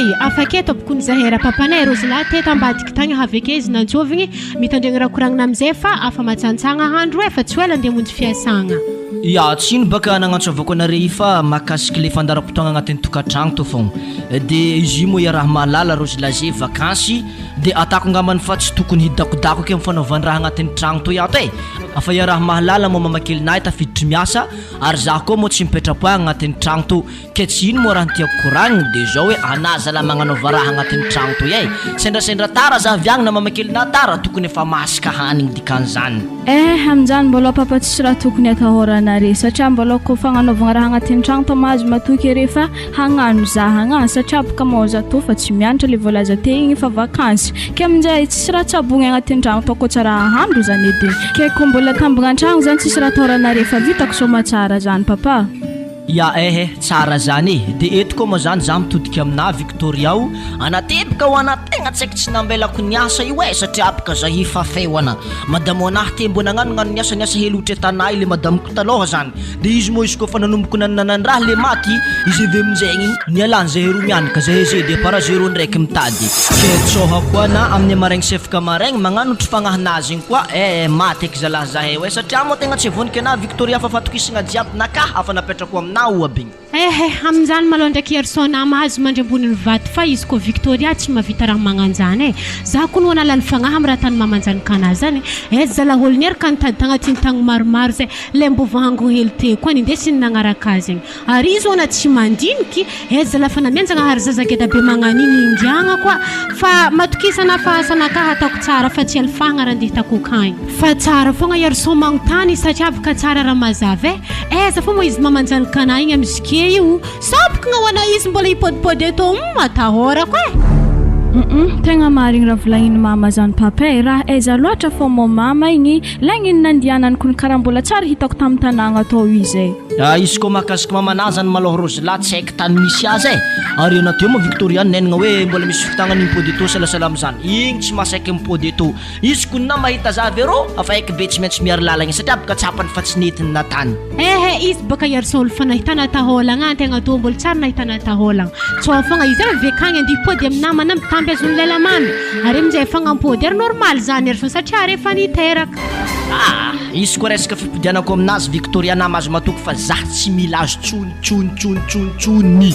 Hey, afake tompoko ny zahay rapapanay Rosilahy teto ambadiky tagny haveke izy nantsovigny, mitandregny raha koragnina amizay fa afa matsantsagna handro e fa tsy ho ela andeha hamonjy fiasagna. Ya, tsy ino baka nagnantsovako anare io fa mahakasiky le fandaharam-potoagna agnatin'ny tokantragno tô fogna. De izy io moa iaraha-mahalala Rosilahy ze vakansy de atako angambany fa tsy tokony hidakodako eky amin'ny fanaovan-draha agnatin'ny tragno toy ato e! Fa iaraha-mahalala moa mamakelinay tafiditry miasa ary zaho koa moa tsy mipetra-poagna agnatin'ny tragno tô. Ke tsy ino moa raha ny tiako koragniny de zao hoe anah zalah magnanaova raha agnatin'ny tragno toy ay, sendrasendra tara zah avy agny na mamakelinah tara tokony efa masaka hanigny dikan'izany. Eh aminjany mbola papa tsisy raha tokony atahorana re satria mbola ko fagnanaovagna raha agnatin'ny tragno tô mahazo matoky ere fa hagnano zah hagnano satria boka mao zah tô fa tsy mianatra le voalaza te igny fa vakansy ke aminjay tsisy raha tsabogny agnatin'ny tragno tô ko tsy raha hahandro zany edy ke ko mbola tambagna antragno zany tsisy raha atahorana re fa vitako soamatsara zany papa. Ya eh eh, tsara zany e! De eto koa moa zany za mitodika aminà Victoria o, ana teboka ho ana tegna tsy aiky tsy nambelako niasa io eh satria bka za hifafeo ana madamo anah te mbô nagnanognano niasa niasa hely hotretanah le madamoko talôha zany de izy moa izy kôfa nanomboko nananandraha le maty izy avy aminjegny nialany zahay roa mianaka zahay zay de para zéro ndraiky mitady ke tsôha koa ana amin'ny maraigny sefaka maraigny magnanotry fagnahinazy igny koa eh maty eky zalah zahay eo eh satria moa tegna tsy voniky anah Victoria fa fatokisagna jiaby nakah afa napetrako aminah oa bigny. Eh amin'izany malôha ndraiky Hersona mahazo mandry ambonin'ny vato fa izy koa Victoria tsy mahavita raha magnanjany eh! Za koa no nalany fagnahy am raha tany mamanjany kanahy zany eh! Zalah olo niaraka nitady tagnatin'ny tagny maromaro zay le mbô voahango hely teo koa nindesiny nagnaraka azy igny Ary izy hoana tsy mandiniky eh zalah fa namianjagnahary zaza geda be magnan'iny indiagna koa fa matokisana fa asanakahy ataoko tsara fa tsy alifahagna raha ndeha hitako akagny. Fa tsara fogna Iarison magnontany satria afaka tsara raha mazava eh aiza fô moa izy mamanjanikana igny am zike io sampokgna hoana izy mbola hipodipody eto humm atahorako eh. Humm tegna marigny raha volagniny mama zany papa eh, raha aiza loatra fô mô mama igny lagniny nandianany kony karaha mbola tsary hitako tamy tanagna tao izy eh. Ah izy koa mahakasiky mamanà zany malôha Rose-lah tsy haiko tany misy azy e! Ary ianao teo moa Victoria nenagna hoe mbola misy fitagna ny mipody eto salasala amizany igny tsy mahasaiky mipody eto izy ko na mahita za avy arô afa haiko be tsy maintsy miary lalagna satria boka tsapany fa tsy nety ny natany. Ehe izy boka iarison olo fa nahitana taolagna antegna tô mbola tsary nahitana taolagna tsao fogna izy avy akagny andia hipody amy namana mitamby azony lela mamy ary amizay fagnampody ary normal zany iarison satria ary efa niteraka. Ah! Hisy koa resaka fipodianako aminazy Victoria nama azo matoky fa zah tsy mila azy tsony tsony tsony tsony tsony.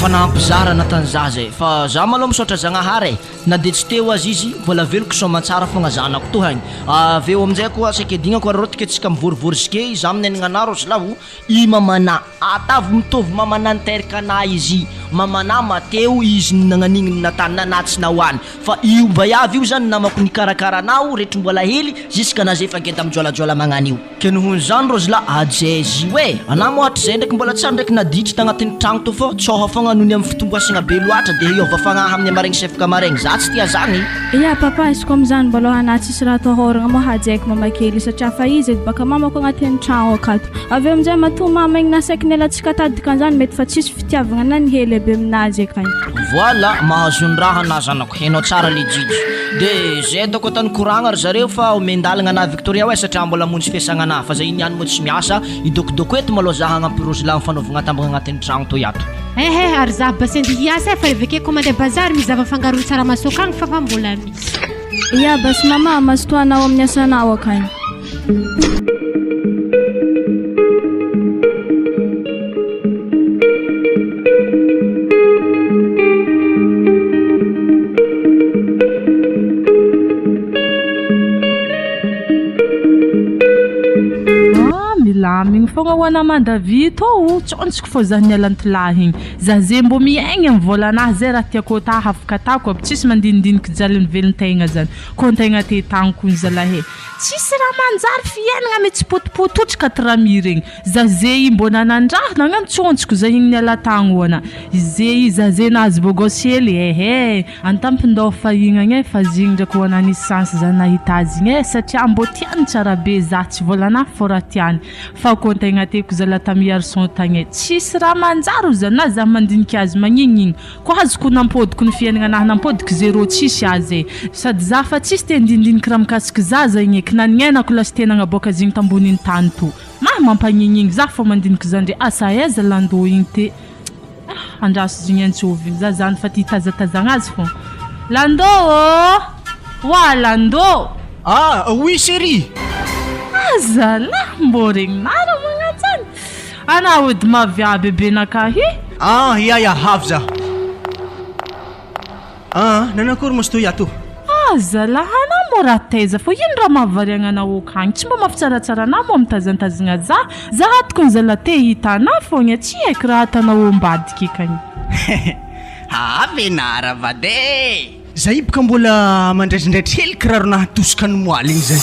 Fa nampizara natany zah zay fa zah malou misaotra Zagnahary e na de tsy teo aza izy mbola veloko soamantsara fogna zanako toa agny avy eo aminjay koa saika edignako araraotiko tsika mivorivory zke zah minenagna anah rô zlah o i mamanah atavy mitovy mamanah niteraka anah izy mamanah mateo izy nagnanigny natany nanah tsy nahoany Fa io vaiavy io zany namako nikarakara anao retry mbola hely jusque na zay efa geda mijoalajoala magnano io. Ke nohon'izany Rose-lah ajezy io e! Anah moa hatrizay ndraiky mbola tsy ary ndraiky naditry tagnatin'ny tragno tô fô tsôha fogna noho ny amin'ny fitomboasagna be loatra de hiôva fagnahy amin'ny amaregny sefaka maregny za tsy tia zagny. Ya papa izy ko amizany mbola anah tsisy raha atahoragna moa hajaiko mama kely satria fa izy edy baka mamako agnatin'ny tragno akato avy eo amizay matoa mama igny nasaiko nialatsika tady dikan'izany mety fa tsisy Fitiavagna na ny hely aby aminazy akany. Voilà, mahazo ny raha na zanako, henao tsara le jijy. De zay ataoko atany koragna ry zareo fa omen-dalagna anah Victoria oe satria mbola hamonjy fiasagna anah fa zay niany moa tsy miasa, idokidoko eto malôha zah hagnampy rozy lahy am fanaovagna tambagna agnatin'ny tragno toy ato. Ehe ary zah basy andeha hiasa e fa eveke ko mandeha bazary mizava fangarony tsaramaso akagny fa fa mbola misy. Ya basy mama, mazotoa anao amin'ny asanao akany. Ah, milamigny fogna ho anà Mandavito ô, tsôntsiko fô zah niala antilahy igny. Zah ze mbô miaigny amy vôlanah zay raha tiako atà afaka atako aby, tsisy mandinindiniky jalin'ny velon-tegna zany. Kô antegna te tagny kony zalahy e. Tsisy raha manjary fiainagna mitsipotopototra ka trami regny. Za ze i mbô nanandraha nagnano tsontsoko za igny niala tagny hoana. Ze i za ze nahazo bôgôsy hely ehe. Antampin-dôha fahigny agny e fa zigny ndraiky hoana nisy chance za nahita azy igny e satria mbô tiany tsara be za tsy vôlanahy fô raha tiany. Fa kô antegna teko zala tamy Iarison tagny e. Tsisy raha manjary ozy za na za mandiniky azy magnignigny. Ko azoko nampodiko ny fiainagna anahy nampodiko zero tsisy azy e sady za fa tsisy te andinindiniky raha mikasiky zaza igny eky na niainako lasy te nagnaboaka azy igny tamboniny tany to maha mampagnignigny za fô mandiniky zandry asa aiza landô igny te ah. Andraso zigny antsovy za zany fa ty hitazatazagna azy fô. Lando ô! Oa Lando! Ah oui chérie! Azalah mbô regninà raha magnanjany. Anao edy mavià bebenakahy. Ah ya ya avy za. Ah nanakory moa stoy ato? Ah zalah anao moa raha taiza fô ino raha mahavariagna anao akagny tsy mba mampitsaratsara anah moa mitazantazagna zah zah ato kony zalah te hita anah fogna tsy haiko raha atanao ambadiky akagny. Haa venara vade e! Zay boka mbola mandraidraindraitry hely kiraro nahatosika ny moaly igny zay.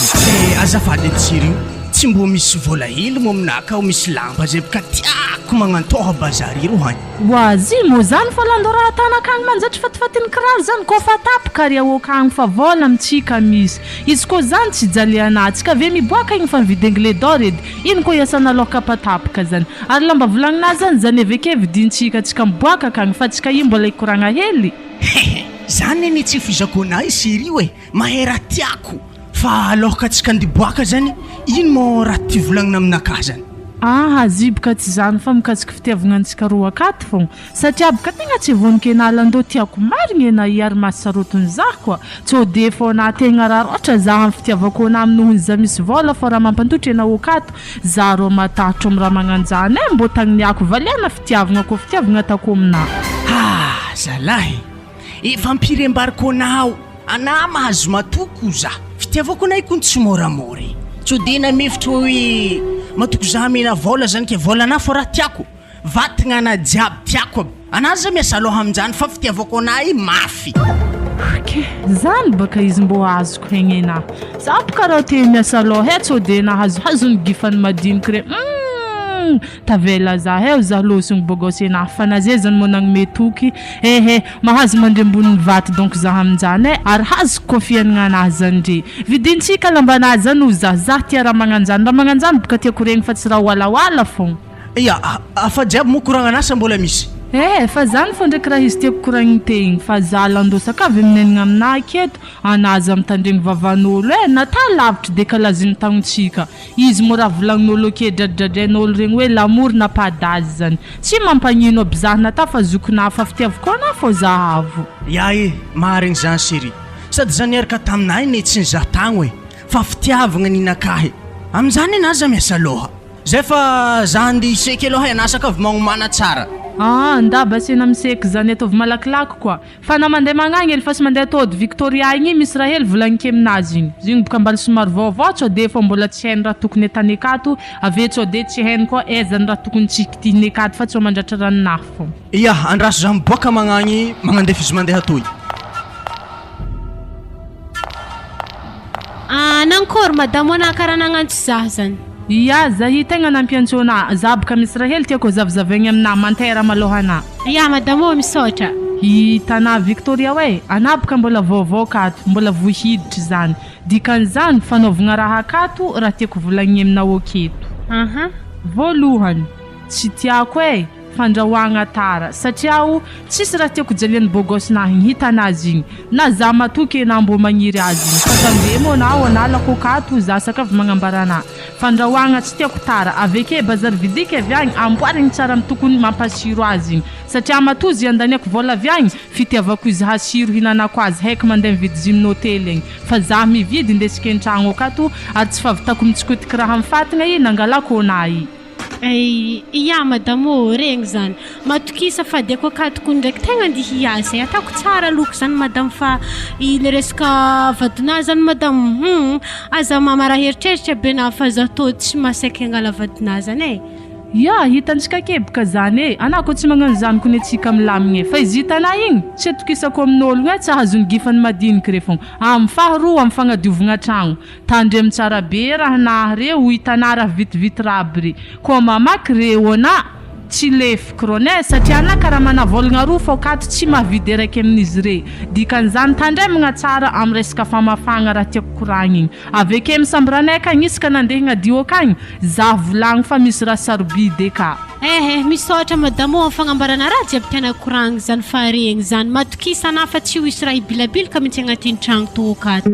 Eh azafady edy chérie o, tsy mbô misy vôla hely moa aminah kao misy lamba zay boka tiako magnantôha bazary iro hagny. Oazy, mô zany fa lando raha tana akagny manjatry fatifatin'ny kiraro zany kô fa tapaka ary aoka agny fa vôla amintsika misy. Izy kô zany tsy jalianà, tsika ave miboaka igny fa mividy angle d'or edy, ino kô iasana lôka patapaka zany. Ary lamba volagninà zany zany aveke vidintsika tsika miboaka akagny fa tsika io mbola hikoragna hely. Hehe, zany anie tsy foizako anah i chérie o e, mahay raha tiako, fa aloka tsy kandiboaka zany, ino mô raha ty volagnina aminakahy zany? Aha ziboka tsy zany fa mikasiky fitiavagna antsika roa akato fogna satria boka tegna tsy vonon-kena alandô tiako marigny ena i ary mahasarotiny zah koa tsô de fô na tegna araraotra zah am fitiavako anah nohony zah misy vôla fô raha mampantotry ena okato zah rô matahotro am raha magnanjany eh mbô tagniniako valiana fitiavagna kô fitiavagna ataoko aminah. Ah zalahy efa ampirembariko anao anah mahazo matoky o zah fitiavako anay kony tsy moramora e sao de namefitra hoe matoky zah amena vôla zany ke vôlanah fô raha tiako vatagna anah jiaby tiako aby anah aza miasa lôha aminjany fa fitiavako anah i mafy. Ok zany baka izy mbô azoko hegnenah za boka rô te miasa lôha e tsô de nahazohazo ny gifany madiniky re humm Tavela za heo za lôsogno bôgôsy enah fa na zay zany mô nagnome toky ehe mahazo mandry ambonin'ny vato donc za aminjany eh ary hazoko koa fiaignana anah zany ndre vidintsika lambanah zany ozy za za tia raha magnanjany raha magnanjany boka tiako regny fa tsy raha oalaoala fogna. Ya, fa jiaby moa koragnanà sa mbola misy? Eh, fa zany fô ndraiky raha izy tiako koragniny te igny fa za landosaka avy minenigna aminah aketo anah aza mitandregny vavan'olo eh na ta lavitry dekalaziny tagnontsika Izy mora volagnin'olo ake dradradrain'olo regny hoe l'amour n'a pas d'âge zany. Tsy mampagnino aby zah nata fa zokinah fa fitiaviko anah fô zahavo. Ya e, marigny zany chérie. Sady za niaraka taminah ine tsy nizaha tagno e, fa fitiavagna ninakahy. Aminzany enah aza miasa loha. Zay fa za andeha hiseky aloha e, anah sakavy magnomana tsara. Aa nda basena miseky zany ataovy malakilaky koa. Fa na mandeha magnagny ely fa sy mandeha tody Victoria igny misy raha hely volagniko aminazy igny zegny boka mbala somary vaovao tsô de efa mbola tsy hainy raha tokony atany akato ave tsô de tsy hainy koa aiza ny raha tokony tsy kitihiny akato fa tsô mandratra ranonafo fô. Ia, andraso za miboaka magnagny magnandefa izy mandeha atoy. Ah nankôry madamo anah karaha nagnantso zah zany. Ia, zah i tegna nampiantso anah, zah boka misy raha hely tiako zavozavoegny aminah, mantera malôha anah. Ia madamo ô misaotra. I Tanà Victoria hoe, anah boka mbola vaovao akato, mbola vo hiditry zany. Dikan'izany, fanaovagna raha akato raha tiako volagniny aminao aketo. Aha. Voalohany, tsy tiako e! Fandrahoagna tara satria o tsisy raha tiako jalian'ny beau gosse nahy igny hitana azy igny na za matoky enah mbô magniry azy igny fa tandremo anao analako akato za sakavy magnambara anah fandrahoagna tsy tiako tara aveke bazary vidiky avy agny amboarigny tsara amy tokony mampasiro azy igny satria matoa zy andaniako vôla avy agny fitiavako izy hasiro hinanako azy haiky mandeha mividy zimn hotely agny fa za mividy indesiko entragno akato ary tsy fahavitako mitsikotiky raha amy fatigna i nangalako onah i. Ay, ia madame ô, regny zany. Matokisa fa de ko akatoko ndraiky tegna andeha hiasa e, ataoko tsara loko zany madame fa i le resaka vadinah zany madame hum, aza mamaraha eritreritra be nah fa zah tô tsy masaiky hangala vadinah zany e. Ia, hitantsika keboka zany e, anah ko tsy magnano zany kony atsika milamigna e, fa izy hitanah igny tsy atokisako amin'ologno e, tsy ahazony gifany madiniky re fogna, amy faharoa amy fagnadiovagna tragno, Tandremo tsara be raha nahare ho hitanà raha vitivity raby re. Koa mamaky re ona tsy lefiko rone satria ana karaha manavolagna roa fô kato tsy mahavidy araiky amin'izy re. Dikan'izany tandremagna tsara am resaka famafagna raha tiako koragnigny. Aveke misamboranay akagny isaka nandeha hagnadio akagny za volagno fa misy raha sarobidy eka. Ehe, misaotra madame ô am fagnambarana raha jiaby tiana koragny zany fa regny zany, matokisa anah fa tsy ho hisy raha hibilabilika mintsy agnatin'ny tragno toaka ato.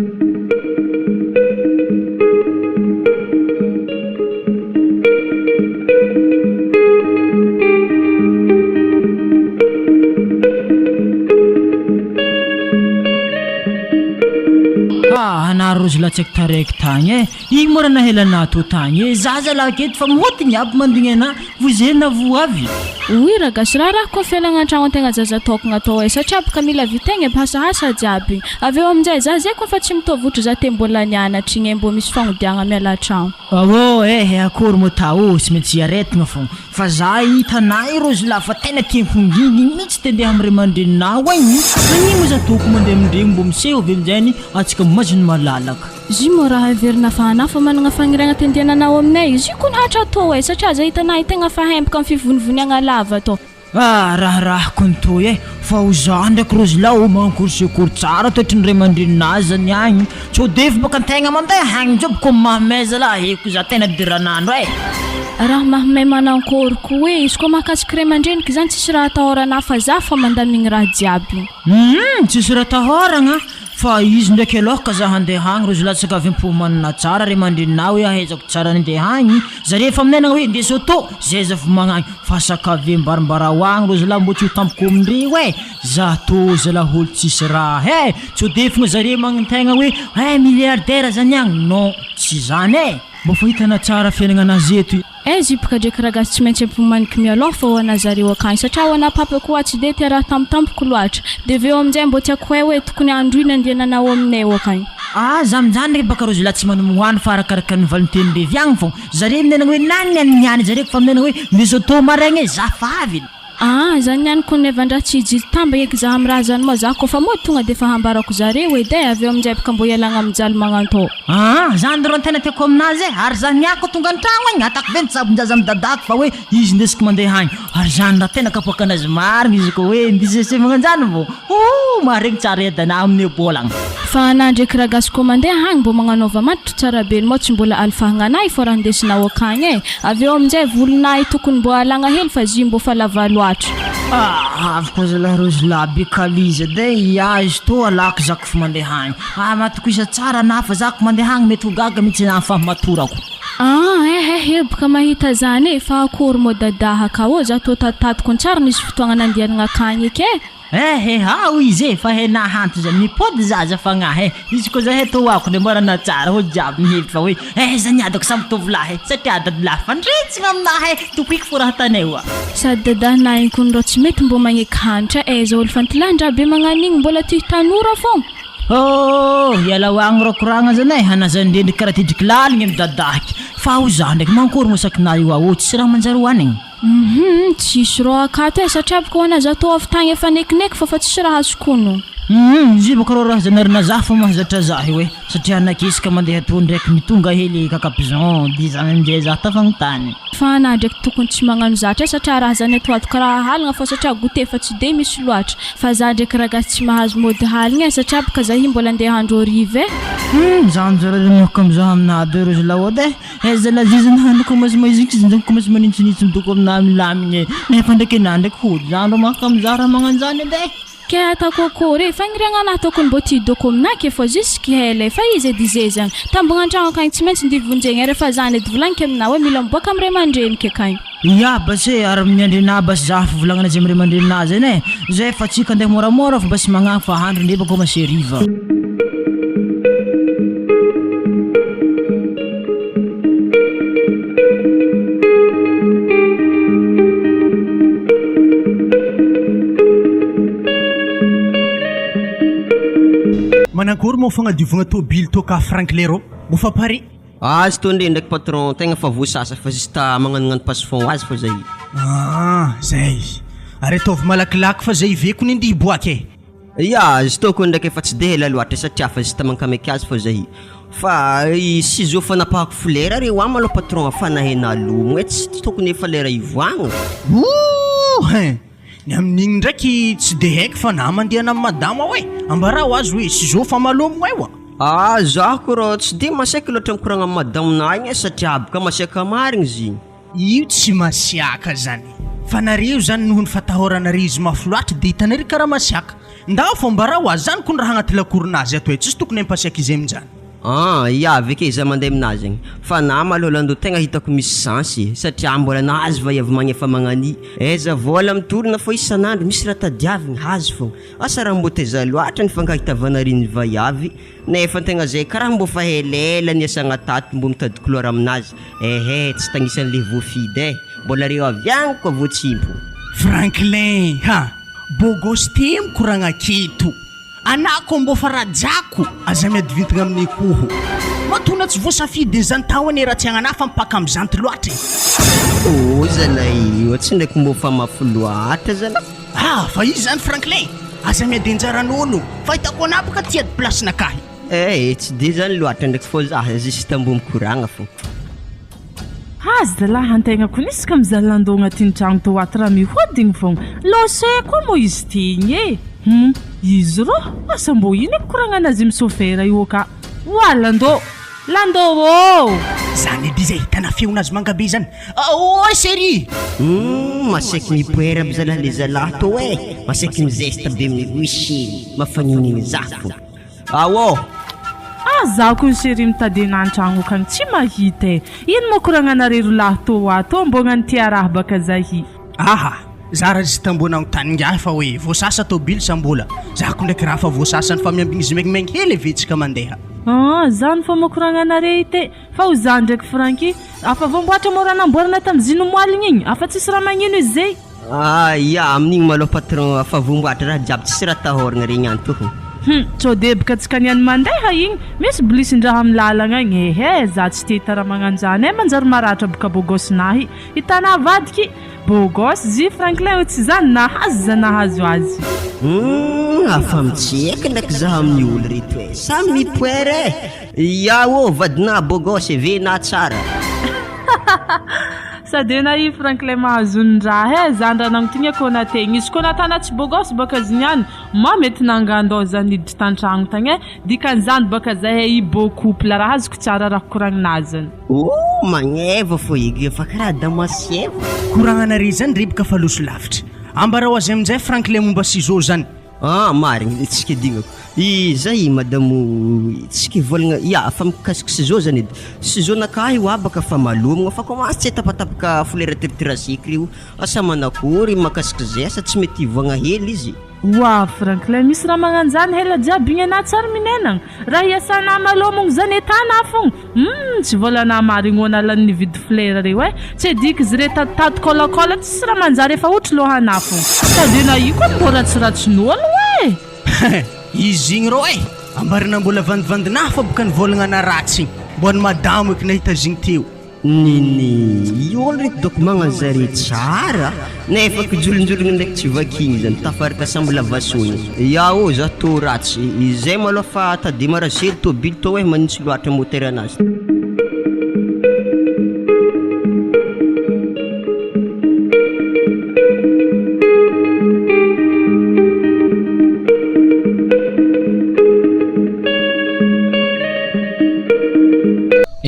Ah, anah rozy latsaka taraiky tagny eh. Igny moa raha nahela anah tô tagny eh. Za zalahy aketo fa môtigny aby mandigny anah, vo zay na vo avy. Oy ragasy raharaha koa fialagna antragno antegna zaza tokagna atao eh satria boka mila vitaigna aby hasahasa jiaby avy eo aminjay za zay koa fa tsy mitovy otry za te mbola nianatra igny eh mbo misy fagnodiagna miala antragno. Aô eh akory moa tao tsy maintsy iaretigna fogna fa za hitanà i Rozy lahy fa tena tiako ngingigny mihitsy te ndeha amy ray aman-dreninao agny, magnino moa za toko mandeha amindregny mbô miseho avy aminjaigny antsika maziny malalaka. Izy moa raha heverina fa anà fa managna fagniriagna te andehanana ao aminay, izy io kony hatra atao eh satria za hitanà i tegna fa hempaka amy fivonivoniagna lava atao. Ah raharaha kony toy eh! Fa ho za ndraiky rozilahy ô mankory sekory tsara toetry ny ray aman-dreninah zany agny, sao defo baka antegna mandeha agny job ko mahamay zalah heko za tena diran'andro eh! Raha mahamay manankory koa eh, izy koa mahakasiky ray aman-dreniky zany tsisy raha atahorana fa za fa mandamigny raha jiaby. Humm tsisy raha atahoragna fa izy ndraiky aloha ka za handeha agny rozilahy tsy avy am-pomanina tsara ray aman-dreninah hoe ahaizako tsara andeha agny, zare efa aminay hoe ndeso tô zay za vao magnagny. Fa sakave mbarimbarao agny rô zalah mbô tsy ho tampoko amindreo eh! Za tô zalah olo tsisy raha eh! Tsô defogna zare magnantegna hoe eh milliardaire zany agny, non tsy zany eh! Mbô fa hitana tsara fiaignana anazy eto i. Aiza io mpikadreky ragasy tsy maintsy ampiomaniko mialoha fa ho ana zareo akagny satria ho ana papa koa tsy de tia raha tampotampoko loatra de aveo aminjay mbô tiako hay hoe tokony andro ino andehananao aminay ao akagny. Aza aminjany re baka rô zalah tsy manomogno fa arakaraka ny valinteny revy agny fô. Zareo minenagna hoe nany ny an'ny niany zareo fa minenagna hoe misoto maraigna e za fa avy. Aa zany niany ko nevandraha tsy hijilo tamba eky za am raha zany moa za kofa mody tonga defa hambarako zareo edy e avy eo aminjay bka mbo ialagna mijaly magnantô. Aa zany rô ny tena tiako aminazy e ary za niany ko tonga antragno agny atako be ny tsabonjaza am dadako fa hoe izy ndesiko mandeha agny ary zany raha tena kapoaka anazy marigny izy ko hoe ndisese magnanjany vô hoo maharegny tsara edy anah amin'ny ôbôlagna. Fa anah ndreky ragasy ko mandeha agny mbô magnanaova matotro tsara be mô tsy mbola alifahagna anahy fô raha ndesinao akagny e! Avy eo aminjay volon'ahy tokony mbô alagna hely fa zy mbô fa lava loatra. Ah avy koa zalahy rozy lahy be kaliza de ia izy tô alako zako fa mandeha agny ah matokoisa tsara anah fa zako mandeha agny mety ho gaga mitsy anah fahamatorako. Ah eh eh heboka mahita zany e fa akory mô dadahaka ô za tô tatitatiko tsara nisy fotoagna nandianagna akagny eky e. Eh he ha hoy izy e, fa he nahantra zany mipody zaza fagnahy e, izy koa zay he toako le mora natsara hoy jiaby mihevitra fa hoe eh zany adako samy tovolahy e, satria dadalahy fandritsina aminahy e, tokoiko fo raha tanay oa. Sady dadahinah igny kony rô tsy mety mbô magneky hanitra eh, zao olo fantilahin-draha be magnano igny mbola tia tanora fôgna. Oh! Hiala ho agny rô koragna zany e, hana zany ndrendriky karaha tidriky laligny amy dadahiky, fa ho za ndraiky mankory moa sakinah io ao tsisy raha manjary hoanigny. Hum tsisy rô akato e satria boko hoana za tô avy tagny efa nekineky fa fa tsisy raha azoko ono. Hum izy io bôka rô raha zanarina za fô mahazatra za io e satria anake isaka mandeha tô ndraiky mitonga hely kakapigeon de zany amizay za tafagnontany. Fa anah ndraiky tokony tsy magnano zatra e satria raha zany ato ato karaha haligna fô satria goûter efa tsy de misy loatra fa za ndraiky ragasy tsy mahazo mody haligna e satria boka za i mbola andeha handro hariva e. Hum zany zao raha miohaka amizao aminah de rozy laody e. Aiza laza izy nahany komasy maizika izy ndraiky komasy manintsinintsy midoko aminah milamigny e nefa ndraiky enah ndraiky hody zany rô mahakamo zah raha magnanjany edy e. Ke ataoko akory e, fagniriagna anah tokony mbô ty hidoko aminah ke fô jusque hela e, fa izy edy zezagna, tambogna antragno akagny tsy maintsy ndy vonjegna e, refa zany edy volagniko aminah hoe mila miboaka amy ray aman-dreniky akagny. Ia basy e, ary miandry anah basy zah fivolagnana zay amy ray aman-dreninah zany e, zay fa tsika andeha môramôra fa basy magnagny fa andro ndre bako masy hariva. Manankory moa fagnadiovagna tôbily toaka Frank Lero? Mbô fa pare? Azo tô ndre ndraiky patron tegna fa voasasa fa juste magnanognano passe fond ho azy fô zay. Ah zay! Ary ataovy malakilaky fa zay iveko ny andeha hiboaka e! Ya, izy tô kony ndraiky efa tsy de ela loatra satria fa juste mankamaiky azy fô zay. Fa i ciseaux fanapahako folera reo agny malôha patron fa nahena lomogno e, tsy tokony efa lera hivoahagna. Ouh hein! Ny amin'igny ndraiky tsy de haiko fa na mandeha any amin'ny madama ao e! Ambarao azy hoe ciseaux fa malômogno eo a! Ah, zaho rô tsy de masiaka loatra mikoragna amin'ny madamonah igny e satria boka masiaka marigny izy igny. Io tsy masiaka zany fa nareo zany noho ny fatahoranareo izy mafy loatra de hitanareo karaha masiaka. Ndao fô ambarao azy zany kony raha agnaty lakoronazy ato e, tsisy tokony hampasiaka izy aminjany. Ah, ya avy ake za mandeha aminazy agny, fa nama aloha lando tegna hitako misy chance e, satria mbola nahazo vaiavy magnefa magnania, aiza vôla mitorona fô isan'andro misy raha tadiavigny hazo fôgna, asa raha mbô taiza loatra nifankahitavanareo ny vaiavy, nefa antegna zay karaha mbô fa elaela niasagna tato mbô mitady couloir aminazy, ehe tsy tagnisan'le voafidy e, mbola reo avy agny koa voatsimpo. Franklin ha! Beau gosse te mikoragna aketo. Anah ko mbô fa rajako aza miady vintagna amin'ny akoho. Matoa na tsy voasafidy ny zantao anie raha tsy agnanah fa mipaka am zanty loatra e. Oh zalahy io tsy ndraiky mbô fa mafy loatra zalahy. Ah fa izy zany Franklin, aza miady anjaran'olo fa hitako anah baka tia ady place nakahy. Eh tsy de zany loatra ndraiky fô zah juste mbô mikoragna fô. Aza zalahy antegna ko nisy ka mizaha landau agnatin'ny tragno tô ato raha mihodigny fogna, lose koa moa izy ty igny e! Hum izy rô asa mbô ino eky koragnanazy amy sôfera io ka! Oa landau! Landau ô! Zany edy izy ahitana feonazy manga be zany Oi chérie! Humm masaiky mipoera aby zalahy le zalahy tô e! Masaiky mizesta be mi oui chérie! Mafanininy zah fô. Aô! Ah zaho kony chérie mitady anah antragno akagny tsy mahita e! Ino moa koragnanareo rolahy tô ato mbô agnano tia raha baka zahy. Aha! Za raha tsy tambô nagnontany ingahy fa hoe voasasa tôbily sa mbola? Za ko ndraiky raha fa voasasany fa miambigny izy maignimaigny hely ave tsika mandeha. Ah zany fô moa koragnanare ity fa ho za ndraiky Franky afa voamboatra moa raha namboarina tam zino moaligny igny afa tsisy raha magnino izy zay. Ah ya, amin'igny malôha patron fa voamboatra raha jiaby tsisy raha atahôragna regny any tohiny. Hum, tsô deboka antsika niany mandeha igny, misy blisin-draha amin'ny lalagna agny, ehe, za tsy te hita raha magnanjany eh, manjary maratra boka beau gosse-nahy, hitanà avadiky, beau gosse zy Franklin ô tsy zany nahazo za nahazo azy. Hum, afa mitsiaky ndraiky za amin'ny olo reto eh, samy mipoera eh, ya ô vadinà beau gosse ve na tsara. Sady ena i Franklin mahazo ny raha eh, zany raha nagnotigna Konaté igny, izy Konata tsy beau gosse baka izy niany, ma mety nangandôza niditry tantragno tagny eh, dikan'izany baka zahay i beau couple raha azoko tsara raha koragninazy. Oh magneva fô eky fa karaha damasien. Koragnanare zany reboka fa loso lavitra. Ambarao azy aminjay Franklin momba ciseaux zany. Ah marigny, tsy kedignako. I zay madamo tsy kivolagna ya fa mikasiky ciseaux zany edy. Ciseaux nakahy io abaka fa malomagna fa commence tsy tapatapaka folera tirtirasiky reo. Asa manakory makasiky zay asa tsy mety hivoagna hely izy. Oa Franklin misy raha magnanjany hela jiaby igny anah tsary minenagna raha hiasanah malomagno zany etanah fogna humm tsy vôlanah marigny ô nalany nividy flera reo eh tsy ediky izy re tatitaty kôlakôla tsisy raha manjary efa hotry lohanah fogna sady enah io koa mbô ratsiratsin'ôlo eh. Izy igny rô eh! Ambarana mbola vandivandinah fa boka nivôlagna ratsy igny. Mbô ny madamo eky nahita azy igny teo. Nini, io olo reto doko magnano zare tsara nefa kijolonjologny ndraiky tsy vakigny zany tafaraka samby lavasogny. Ya ô za tô ratsy izay malôha fa ta demarrage tôbily tô eh manintsy loatra moteur anazy.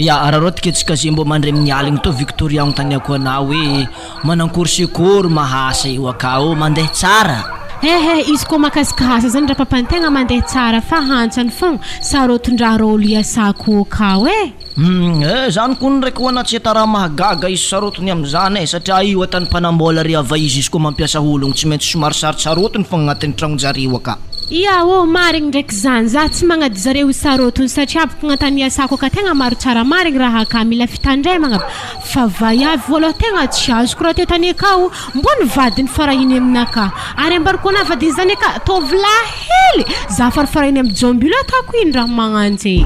Ya, araraotika antsika ze mbô mandray amin'ny aligny tô Victoria agnontaniako anah hoe manankory secours mahasa io akao mandeha tsara? Ehe, izy koa mahakasika asa zany rapapany tegna mandeha tsara fa hantsany fogna sarotin-draha rô olo iasako akao e. Humm eh zany kony ndraiky hoana tsy hita raha mahagaga izy sarotiny amizany eh satria io atany mpanambola ry hava izy izy koa mampiasa ologno tsy maintsy somary sarotsarotiny fogna agnatin'ny tragnonjareo aka. Ia ô, marigny ndraiky zany, za tsy magnady zareo ho sarotiny satria avy kognatany iasako aka tegna maro tsara marigny raha aka mila fitandremagna aby fa vaiavy voaloha tegna tsy azoko raha teo tany akao mbô ny vadiny farahiny aminakahy ary ambarako anah vadiny zany aka tovolahy hely za farafarahiny amy jombilo ataoko ino raha magnanjy.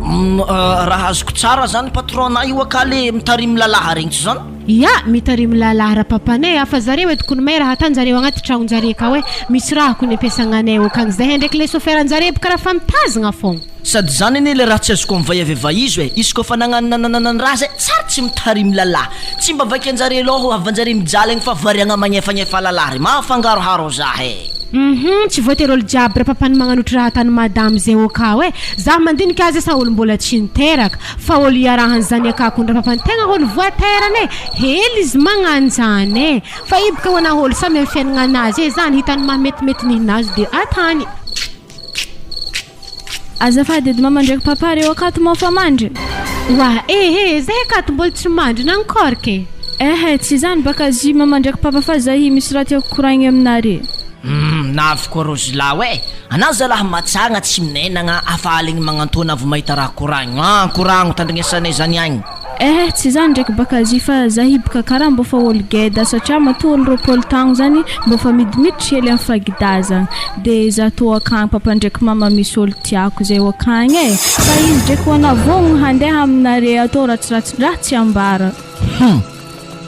Humm raha azoko tsara zany patron na io aka le mitarimy lalaha regny tsy zany? Ya, mitarimy lalahy rapapanay a, fa zareo eto kony may raha atanjareo agnaty tragnonjare akao e, misy raha kony ampiasagnanay okagny zahay ndraiky le soferanjare boka raha fa mitazagna fogna. Sady zany anie le raha tsy azoko am vaiavy vaizo e, izy koa fa nagnano nananana raha zay tsary tsy mitarimy lalahy, tsy mba vaikanjare loha havanjare mijaly agny fa variagna magnefagnefa lalahy re, mahafangaroharo zah e. Hum tsy voatery olo jiaby rapapany magnanotry raha atany madame zay okao e, zah mandinika azy asa olo mbola tsy niteraka, Fa olo iarahany zany akako ny rapapany tegna olo voaterany e, hely izy magnano zany e, fa i boka hoana olo samy amy fiaignana anazy e, zany hitany maha metimety nihinazy de atany. Azafady edy mama ndraiky papa reo akato moa fa mandry? Oa eh eh zahay akato mbola tsy mandry nankôry ke? Ehe tsy zany baka zy mama ndraiky papa fa zahy misy raha tiako koragny aminare. Humm navy koa rozilahy eh! Anà zalahy matsagna tsy minenagna afa aligny magnantona vo mahita raha koragno ah koragno tandrignesanay zany agny. Eh tsy zany ndraiky baka zy fa zahy bka karaha mbô fa olo geda satria matoa olo 20 taogno zany mbô fa midimiditry hely am fagidazagna de za tô akagny papa ndraiky mama misy olo tiako zay ho akagny eh fa izy ndraiky ho ana vognogno handeha aminare atô ratsiratsindraha tsy ambara. Hum!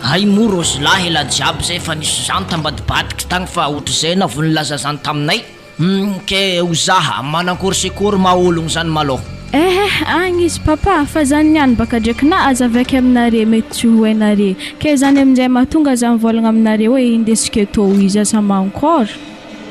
Hay moa rozilahy ela jiaby zay efa nisy zany tambadibadiky tagny fa otrzay na vo nilaza zany taminay. Humm ke ho zaha manankory sekory maha ologno zany malôha. Eh agny izy papa fa zany niany baka dreky na azavaiko aminare mety tsy ho hainare ke zany aminjay mahatonga za mivolagna aminare hoe indesiko eto izy asa mankôry.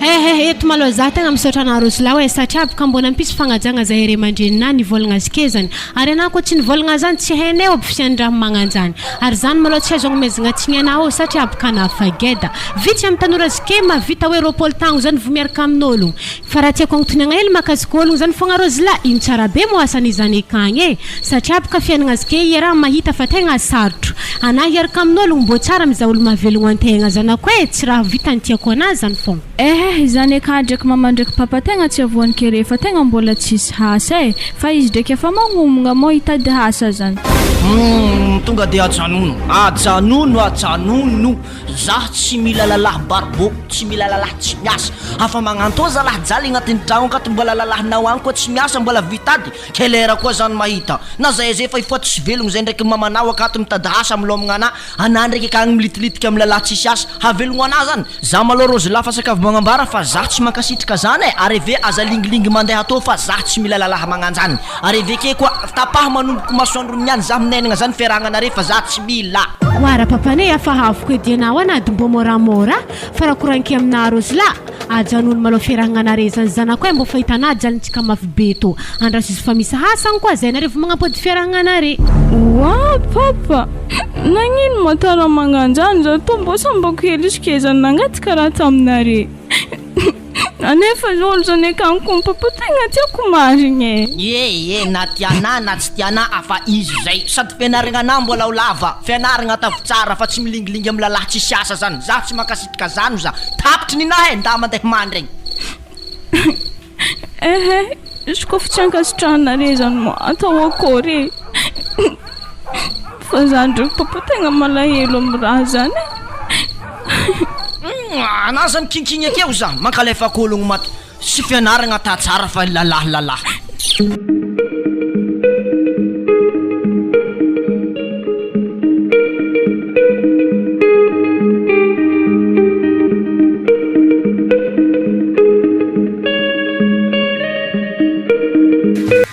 Eh eh eto malôha za tegna misaotra anah Rosilahy eh satria boka mbô nampisy fagnajagna zahay ray aman-dreninah nivolagna azy kezany ary anah koa tsy nivolagna zany tsy hainay aby fisian-draha magnanjany Ary zany malôha tsy azo agnomezagna tsiny anah ô satria aby ka nahafageda. Vitsy am tanora zke mahavita hoe 20 tagno zany vo miaraka amin'ôlogno. Fa raha tiako agnontoniagna hely mahakasika ôlogno zany fogna rô zlah, ino tsara be moa asan'i zany akagny e? Satria aby ka fiaignagna zke iaraha mahita fa tegna sarotro. Anah hiaraka amin'ôlogno mbô tsara mizaha olo mahavelogno antegna zanako e, tsy raha vitany tiako anah zany fogna. Eeh izany eka dreky mama ndreky papa tegna tsy avoanike re fa tegna mbola tsisy hasa e fa izy dreky efa magnomagna mô hitady hasa zany. Humm tonga de ajanona ajanona ajanona zah tsy mila lalahy barbo tsy mila lalahy tsy miasa afa magnanto zalahy jaly agnatin'ny tragno akato mbola lalahinao agny koa tsy miasa mbola vitady kelera koa zany mahita na zay zay efa hifoha tsy velogno zay ndraiky mamanao akato mitady asa milômagna anah Anah ndraiky akagny militilitika am lalahy tsisy asa, havelogno anah zany? Za malou Rose fa sakavy magnambara fa zah tsy mankasitraka zany e, ary eve aza lingilingy mandeha atô fa zah tsy mila lalahy magnanjany, ary eve ke koa tapaho manomboko masoandro niany zah minenagna zany fiarahagnanare fa zah tsy mila. Oa rapapane afa havoko edy anao anady mbô môramôra fa raha koragniko aminà Rose la ajanony malô fiarahagnanare zany zanako e mbô fa hitanà jalintsika mafy be tô andraso izy fa misy hasa agny koa zay nareo vao magnampody fiarahagnanare. Oa papa! Nagnino ma tara magnanjany za tô mbô sambako hely izy ke zany nangataka raha taminare anefa zao olo zany akagny ko papa tegna tiako marigny e. Ie ie na tianà na tsy tianà afa izy zay sady fianaragna anà mbola ho lava fianaragna ataovy tsara fa tsy milingilingy am lalahy tsisy asa zany za tsy mankasitraka zany za tapitry ninahy e nda mandeha mandry egny. Ehe, izy koa fa tsy ankasitrahanareo zany moa atao akôry e? Fa za ndraiky papa tegna malahelo amin'ny raha zany e. Anah za mikinkigny akeo za, mankalefaka ologno maty sy fianaragna ata tsara fa lalahy lalahy.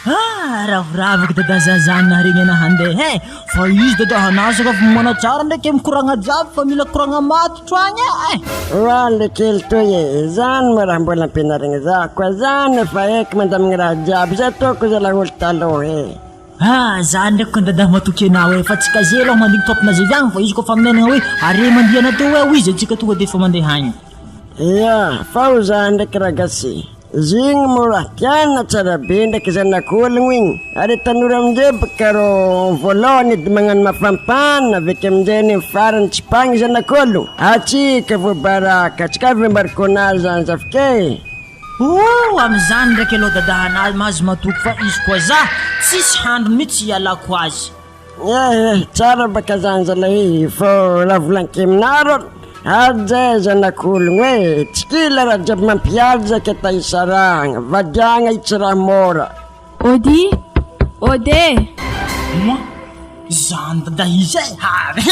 Ah, ravoravoky dada zazah naharegny anah handeha eh, fa izy dada hanasaka fa manatsara ndraiky mikoragna jiaby fa mila koragna matotro agny eh. Oa le kely toy e, zany moa raha mbola ampianarigny za koa zany efa haiko mandamigny raha jiaby, zay ataoko zalahy olo taloha e. Ah, za ndraiky kony dada matoky anao e, fa tsy kaze aloha mandigny top-na zay agny fa izy koa fa minenagna hoe are mandihy anateo hoe hoy izy antsika tonga de efa mandeha agny. Ia, fa ho za ndraiky ragasy, izy igny moa raha tiana tsara be ndraiky zanak'ologno igny, ary tanora amindreo baka rô voalohany edy magnano mafampana aveke amindray any amy farany tsy pagny zanak'olo, atsika voabaraka, tsy kavy ambarikônazy zany zafike. Ooh amizany ndraiky aloha dadahanah mahazo matoky fa izy koa za tsisy handro mitsy ialako azy. Eh eh tsara baka zany zalahy fô raha volaniko aminareo aja e zanak'ologno e tsy kila raha jiaby mampiady ke ta hisarahagna vadiagna io tsy raha môra. Ody! Ody e! Moi, zany dada izy e! Ary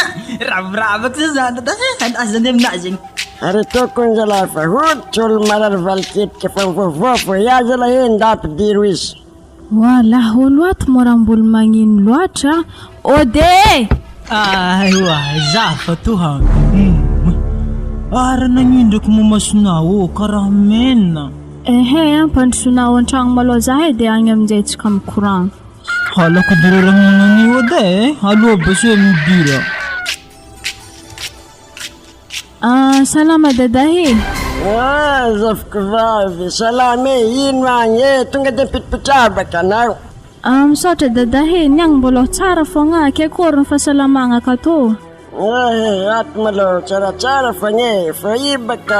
ravoravo zay zany dada e! Aza andeha aminazy egny. Ary tokony zalahy fa hoditra olo marary valiketrika fa mivoavoa fô ya zalahy e nda ampidiro izy. Voila, olo ato mora mbol magnino loatra a! Ody e! Aioa, za fa toa humm ary nagnino ndraiky moa masonao ô karaha mena. Ehe, ampandrosoina ao an-tragno malôha za e de agny aminjay tsika mikoragna. Halako doreragna magnan'io edy e, aloha be sao midira. Ah, salama dadahy e. Ah, zafiko vavy, salama e, ino agny e, tonga de mipitipitraha baka anao. Ah, misaotra dada he, ny agny mbola tsara fogna, ke akory ny fahasalamagna akato? Eh, ato malôha tsaratsara fogna e, fa io baka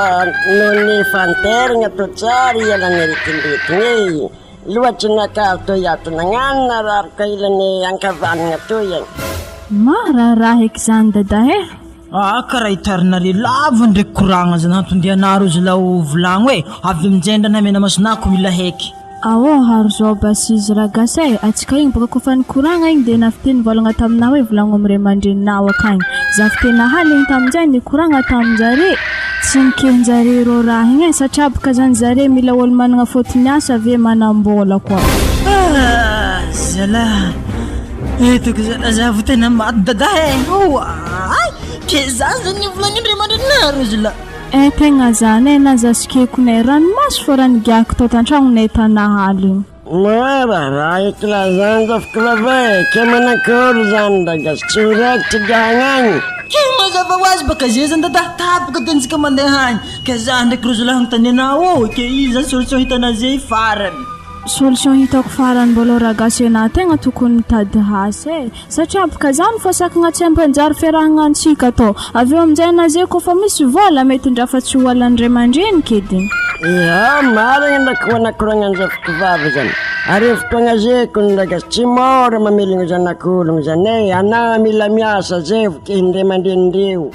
noho ny fanteragna tô tsara ialany aretin-dretiny e. Loatry ny akary toy ato nagnano narary ka ilany ankavanagna toy e. Ma raharaha eky zany dada eh. Ah karaha itarinareo lava ndraiky koragna zany antondianareo zalahy ho volagno e, avy aminjay ndra namena masonako mila heky. Aô ary zao basy izy ragasy e, atsika igny bôka kôfa nikoragna igny de navy teo nivolagna taminah hoe volagno am ray aman-dreninao akagny, za avy teo nahaly igny taminjay nikoragna taminjare, tsy nikenjare rô raha igny e, satria bôka zany zare mila ôlo managna fôtony asa ave manam-bôla koa. Ah zalah, eto ko zalah za vao tena maty dada e, oay, ke za zany nivolagnin'ny ray aman-dreninareo zalah. Eh tegna zany eh, na za sy kekonay ranomaso fô raha nigiako tao tantragnonay tanahaly igny. Mora raha eky lazany zafiko vava e, ke manakory zany ragasy tsy ho raikitra gahagna agny. Ke mazava ho azy baka ze zany dada tapaka de antsika mandeha agny, ke za ndraiky ro zalahy agnontanianao ô, ke iza zany solution hitanao ze farany. Solution hitako farany mbôla ragasy enah tegna tokony mitady asa e, Satria boka zany fa sakagna tsy hampanjary fiarahagna antsika atao. Avy eo aminjay ana zay kofa misy vola mety ndra fa tsy ho halan'ny ray aman-dreny kediny. Ia, marigny ndraiky ho anakoragnan'ny zafiko vavy zany. Ary io fotoagna zay kony ndraiky tsy môra mamelogno zanak'ologno zany e, anà mila miasa zay vokihin'ny ray aman-drenindreo.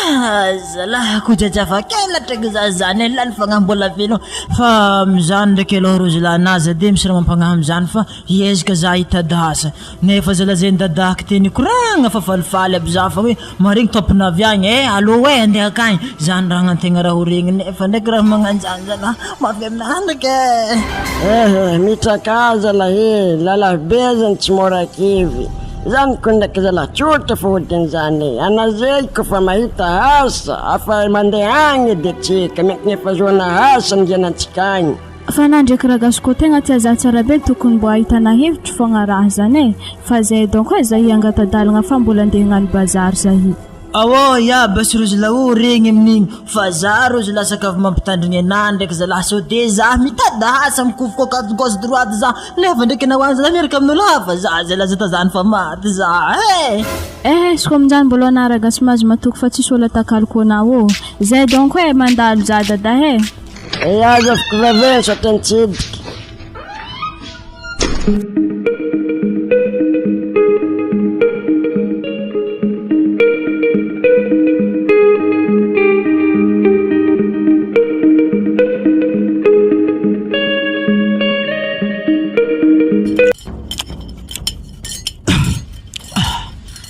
Ah zalahy ko jajava kelatra ko za zany e lany fagnahy mbola velogno fa amizany ndraiky aloha rozy lahy na za de misy raha mampagnahy amizany fa hiezaka za hitady asa nefa za lazainy dadako te nikoragna fa falifaly aby za fa hoe maregny tompony avy agny eh allo eh andeha akagny zany raha gnantegna raha ho regny nefa ndraiky raha magnanjany zalahy mafy aminahy ndraiky eh. Eh mitraka zalahy e, lalahy be zany tsy mora kivy. Zany ko ndraiky zalahy tsotra fo hodin'izany e, ana zay kofa mahita asa afa mandeha agny de tsika miankina fahazoana asa ny hiainantsika agny. Fa na ndraiky ragasy ko tegna tia za tsara be tokony mbo ahitana hevitry fogna raha zany e, fa zay donc e zahi angata-dalagna fa mbola andeha hagnano bazary zahi. Aô ya basy rozy laoa regny amin'igny fa za rozy lasaka avy mampitandrigny anah ndraiky zalah sao de za mitady asa mikofoka akato gauche droite za nefa ndraiky anao any zalah miaraka amin'olo hafa za zay laza tazany fa maty za eh. Eh izy ko aminjany mbola anah ragasy mahazo matoky fa tsisy olo atakaloko anah ô, zay donc e mandalo za dada eh. Ya zafiko vavy misaotra nitsidika.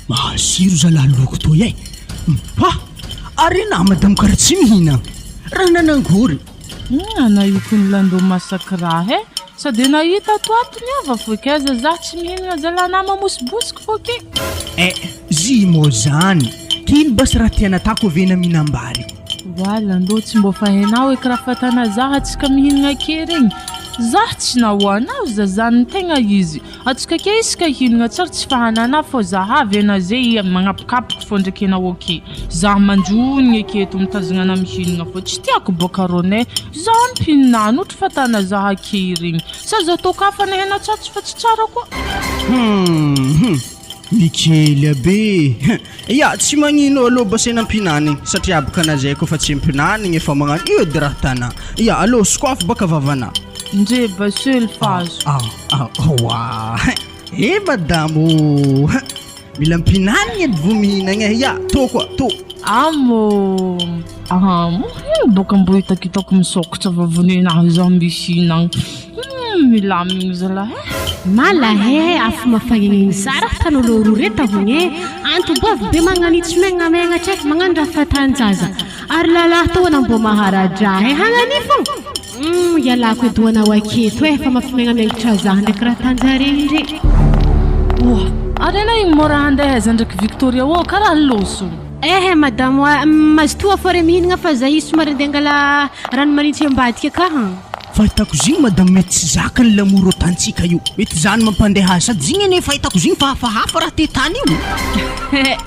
Mahasiro zalahy loko toy e! Ha! Ary na madamo karaha tsy mihinagna. Raha nanangory. Ana io kony lando masaky raha e! Sao de nahita ato ato ny hava fô ke aza zah tsy mihinagna zalah na mamosibosiky fô ke. Eh! Zy mô zany! K'ino basy raha tiana atako ave na mihinam-bary? Oa lando tsy mbô fa hainao eky raha fatana zah atsika mihinagna ake regny! Zah tsy nahoanao za zany tegna izy! Atsika ake isaka hihinagna tsara tsy fahanana fô zah avy ena ze magnapokapoky fô ndraiky enao ake! Zah mandronigny ake eto mitazagna anah mihinagna fô tsy tiako bôka rônay! Za mpinana ohatry fatana za ake regny sa azo atao kafa ny hena tsatso fa tsy tsara koa. Hum mikely aby e! Ya tsy magnino alou basena mpinanigny satria aby kanazay koa fa tsy mpinanigny efa magnano io edy raha tana ya alou sokafo baka vavana. Ndre basely fazo. Ah ah oa eh madamo ô! Mila mpinanigny edy vao mihinagna e, ya tô koa tô. Amo amo ino bôka mbô hitakitako misôkatra vavoninahy zaho mihinagna hum milamigny zalahy e. Malahe afo mafagnenegny zara tan'olo roa reto ahogny e, antombovy be magnanitsy megnamegnatra e, magnano raha fatan-jaza, ary lalahy toa anao mbô mahara-draha e, hagnan'io fogna. Humm ialako edy ho anao aketo eh fa mafimegnamengotra zah ndraiky raha tanjare ndre. Oa! Ary anao igny mora handeha aiza ndraiky Victoria ô karaha loso. Ehe madame a, mazotoa fô re mihinagna fa zah io somary andeha angala rano manintsy ambadika ka. Fahitako zigny madame mety tsy zakany l'amour otantsika io. Mety zany mampandeha azy sady zigny anie fahitako zigny fa hafahafa raha te tany io.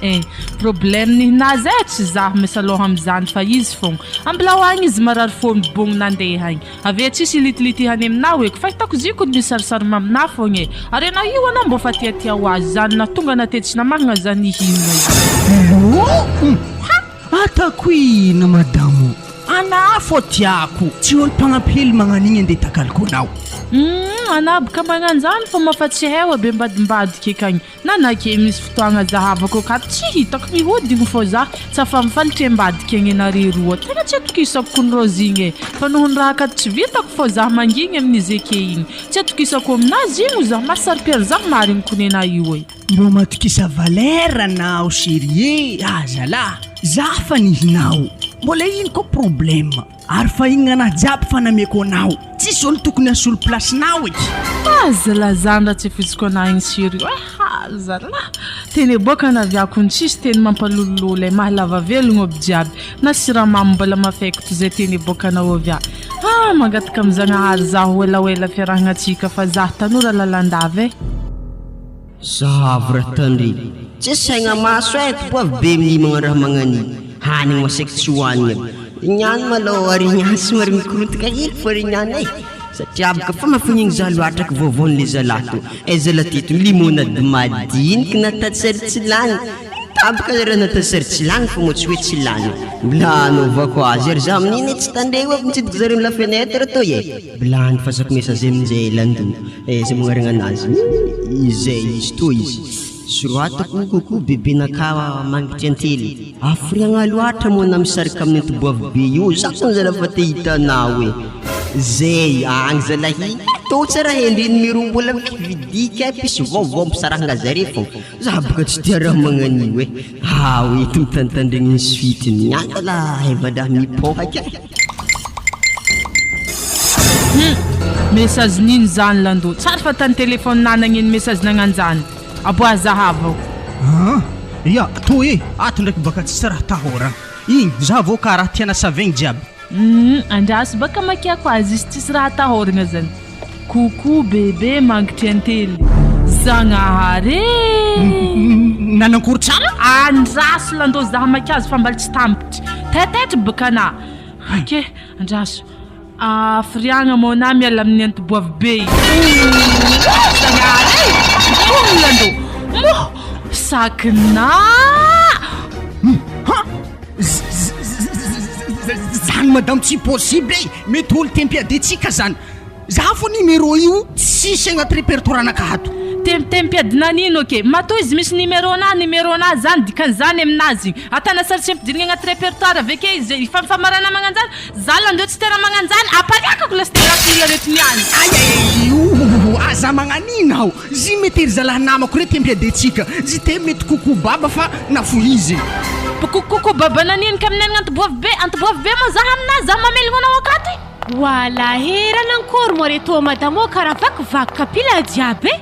Eh problème nihinazy eh tsy zaho miasa loha amizany fa izy fogna. Ambilao agny izy marary fô mibogno nandeha agny. Avy eo tsisy ilitilitihany aminao eky fa hitako ziko ny misarisary maminah fogna e. Ary anao io anao mbô fa tiatia ho azy zany na tonga na te tsy namahagna zany ihinagna io. Loo! Ha! Atako ino madamo? Anah fô tiako, tsy olo mpagnampy hely magnan'igny andeha takaliko anao. Humm anah boka magnanjany fô mafa tsy hay oa be mbadimbadika ekagny na nake misy fotoagna zahavako akato tsy hitako mihodigny fô zah tsy afa mifalitry ambadika agny anare roa tegna tsy atokisako kony rose igny e fa nohony raha akato tsy vitako fô zah mangigny amin'izy eke igny tsy atokisako aminazy igny zah mahasaropiaro zah marigny kony anah io e. Mbô matokisa valeur anao cherie ah zalah za fa nihinao mbola ino koa problème ary fa igny gnanahy jiaby fa nameko anao tsisy olo tokony hasolo place nao eky. Aza lazany raha tsy fitsiko anah igny cherie eh azalah teny aboaka naviako ny tsisy teny mampalolololo eh mahalava velogno aby jiaby na siramamy mbola mafaiky toy zay teny aboakanao avy ah ah mangataka am zagnahary zaho ho elaela fiarahagnatsika fa zah tanora lalandava eh. Zahavo raha tandremo. Tsy saigna maso eh, tompo be mihinagna raha magnan'io. Hanigny maseky tsy hohanigny aby. Igny ihany malôha ary igny ihany somary mikorontaka hely fô ry igny ihany eh. Satria boka fa mahafonigny za loatra ko vaovaon'le zalahy tô. Aiza la teto limonade madiniky natao sary tsy lany. Tampoka raha natao sary tsy lany fa moa tsy hoe tsy lany. Mbola hanaovako azy ary za amin'igny tsy tandremo aby mitsidika zareo am la fenêtre tô eh. Bilany fasako message amin'izay landu eh zay magnarigna anazy izay izy toa izy soratako coucou bebe naka mangitry antely hafiriagna loatra moa na misarika amin'ny antoboavy be io za kony zala fa te hitanao e zay agny zalahy tô tsara hendry numéro mbola vidika pisy vaovao ampisarahagna zare fô za boka tsy tia raha magnan'io e ao eto mitandritandregny ny suite ny antala haiva-draha mipoaka e. Hum! Message nino zany lando? Tsary fa tany téléphone nanagna iny message nagnanjany. Aboahy zahavo. Aa! Ya, tô e! Ato ndraiky baka tsisy raha atahoragna. Igny, zahavo ka raha tiana savegny jiaby. Hum! Andraso baka amakiako azy izy tsisy raha atahoragna zany. Coucou bebe mangitry antely. Zagnahary e! Nanankory tsara? Andraso lando zah hamaky azy fa mbala tsy tampitry. Taitaitry baka anah. Ok, andraso. Hafiriagna moa anah miala amin'ny antoboavy be io. Zagnahary e! Moh lando! Moh! Sakinà! Ha! Zany madame tsy possible e! Mety olo tempiadintsika zany. Za fo numéro io tsisy agnaty repertoire anakahy ato. Tempiadina nino ake? Matoa izy misy numéro na numéro na zany dikan'izany aminazy igny. Atana sary tsy ampidirigna agnaty repertoire avy ake izy zay ifampifamarana magnanjany. Za landeo tsy tena magnanjany, apariakako lasteo raha mila reto niany. Ay ay ouh aza magnanina aho, zy mety ry zalahy namako reo tempiadentsika, zy te mety coucou baba fa nafohiziny. Coucou baba nanino ka aminay antoboavy be, antoboavy be moa za aminazy, za mamelogno anao akato e. Walahi raha nankory moa re toa madamo ô karaha vakivaky kapila jiaby e.